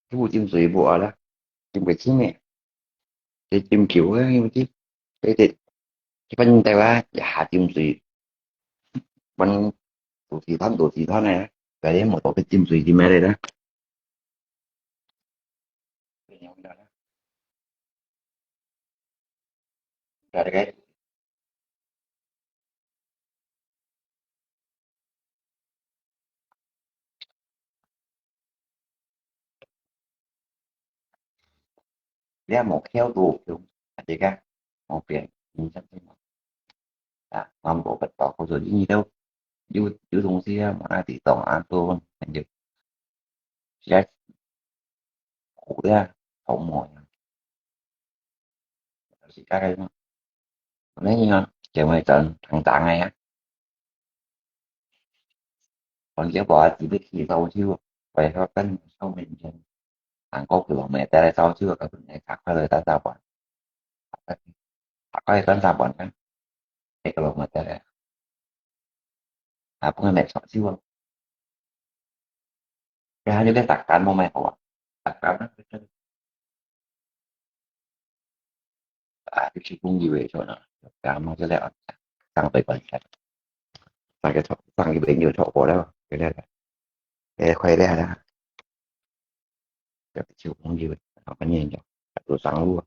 這無浸水無啊啦？浸个清呢？這浸久啊，因為這，這，這，這半日啊，一下浸水，半肚屎湠肚屎湠呢，該無到去浸水浸咩來啦？ 你也無竅到，啊，這個，無變，嗯，啊，我無辦法，我說你都有，有東西啊，無那地方啊，都，反正，實在苦的啊，頭毛啊。 是大概，恁樣啊，就會轉長長个啊。反正無啊，只要去走走，為何跟上面前，行過去往內底來走走，告訴你，較快樂大大碗。大概兩三碗啊，一個往內底來。啊，不過沒錯，就啊。 然後就變大間無麼好啊，大間啊，啊，就去公寓位所呢，大間嘛，就來啊，上北關山，上个上一位就錯過了，對不對？哎，快點啦，就去公寓位，然後跟你講，都上路啊。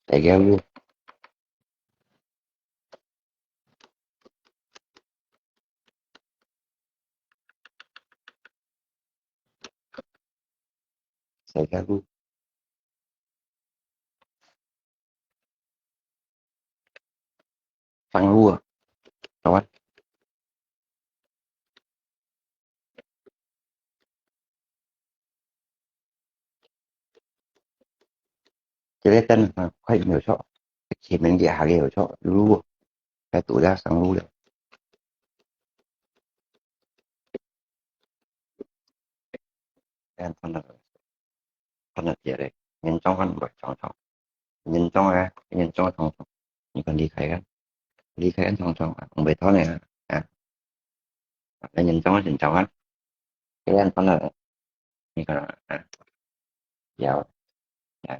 大家好。 大家好。上路啊。做啊。這個燈啊，快沒有錯，前面這下個有錯，路，該堵了上路了。看到，看到這個，嚴重還毋會撞撞，嚴重啊，嚴重撞撞，你看離開啊，離開啊撞撞啊，毋會斷个啊，啊，恁嚴重啊，嚴重啊，這樣看到，你看啊，啊，要，要，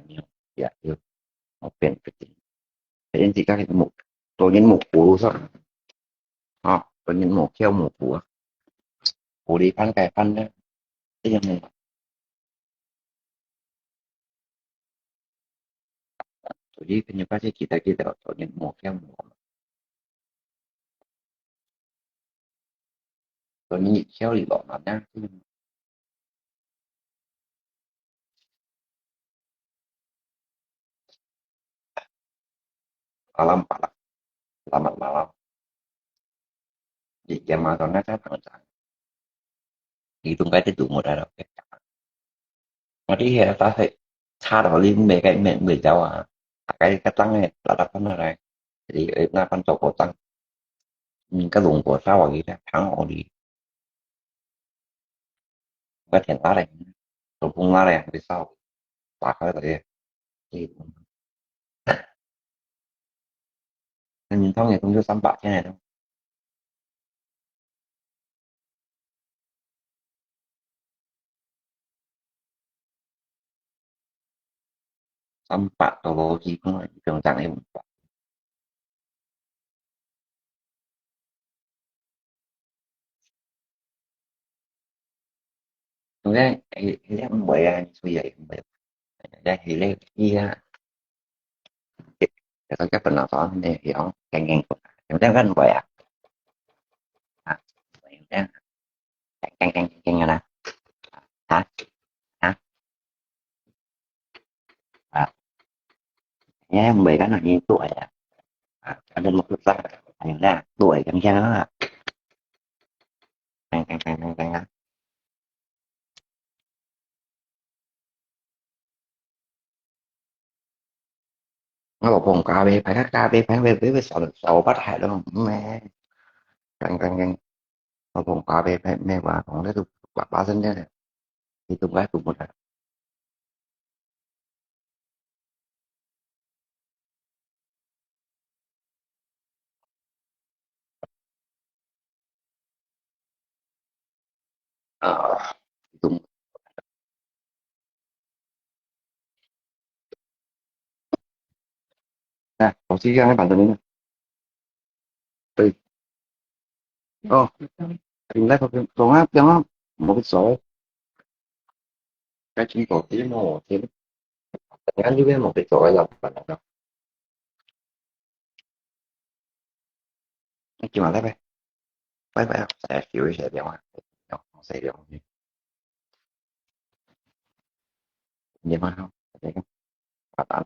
要，要，我變不定。 因自家目，做人目糊咯，啊，做人目竅目糊啊，糊里翻該翻呢，這樣呢，所以朋友發現記得記得做人目竅目糊，做人竅里落嘛，這樣子。 Malam, Pak. Selamat malam. Di jam atau nasa tangsa. Di tungkai itu mudah lah. Mati ya tak sih. Cara li mereka mereka jauh. Akai katang eh, tak dapat lah. Jadi, eh, ngapan toko tang. Hmm, cái lùng của sao vậy ta? Tháng ổ đi. Cái thèn lá này, tôi phun lá này, vì sao? Bạc hơi vậy. Thì, anh nhìn thông này không cho sắm bạc thế này đâu. Sắm bạc tôi vô chi cũng là trường chẳng em. Hile, hile, hile, mbuai a, sui a, mbuai a. Hile, hile, iya. Kita kan pernah soal ni, ya, keng keng. Yang kan mbuai a. Ah, yang kan. Keng keng keng keng na. Ha? Ha? À, nhé, mười cái nó như tuổi à. À, cho nên một cái, anh nè, tuổi căng căng á. Căng, căng, căng, căng, căng á. Nó bảo phòng cà phê phải cà phê phải về với với sáu sáu bắt hại đâu mẹ. Căng, căng, căng. Nó phòng cà phê phải mẹ và phòng đấy tụi bà, bà sinh nhá. Thì tụi gái tụi một. Ờ, tụi. Nè, có gì cái bạn tụi mình. Ôi. Ồ, tìm lấy có cái, có ngáp, có ngáp. Một cái số. Cái chính phủ tí một tí. Ngắn như biết một cái số ấy là bạn nào. Nói chung là bye bye. Bye bye. Sẽ kiểu sẽ đi ngoài. Không, sẽ đi ngoài. Nhiều mà không. Bạn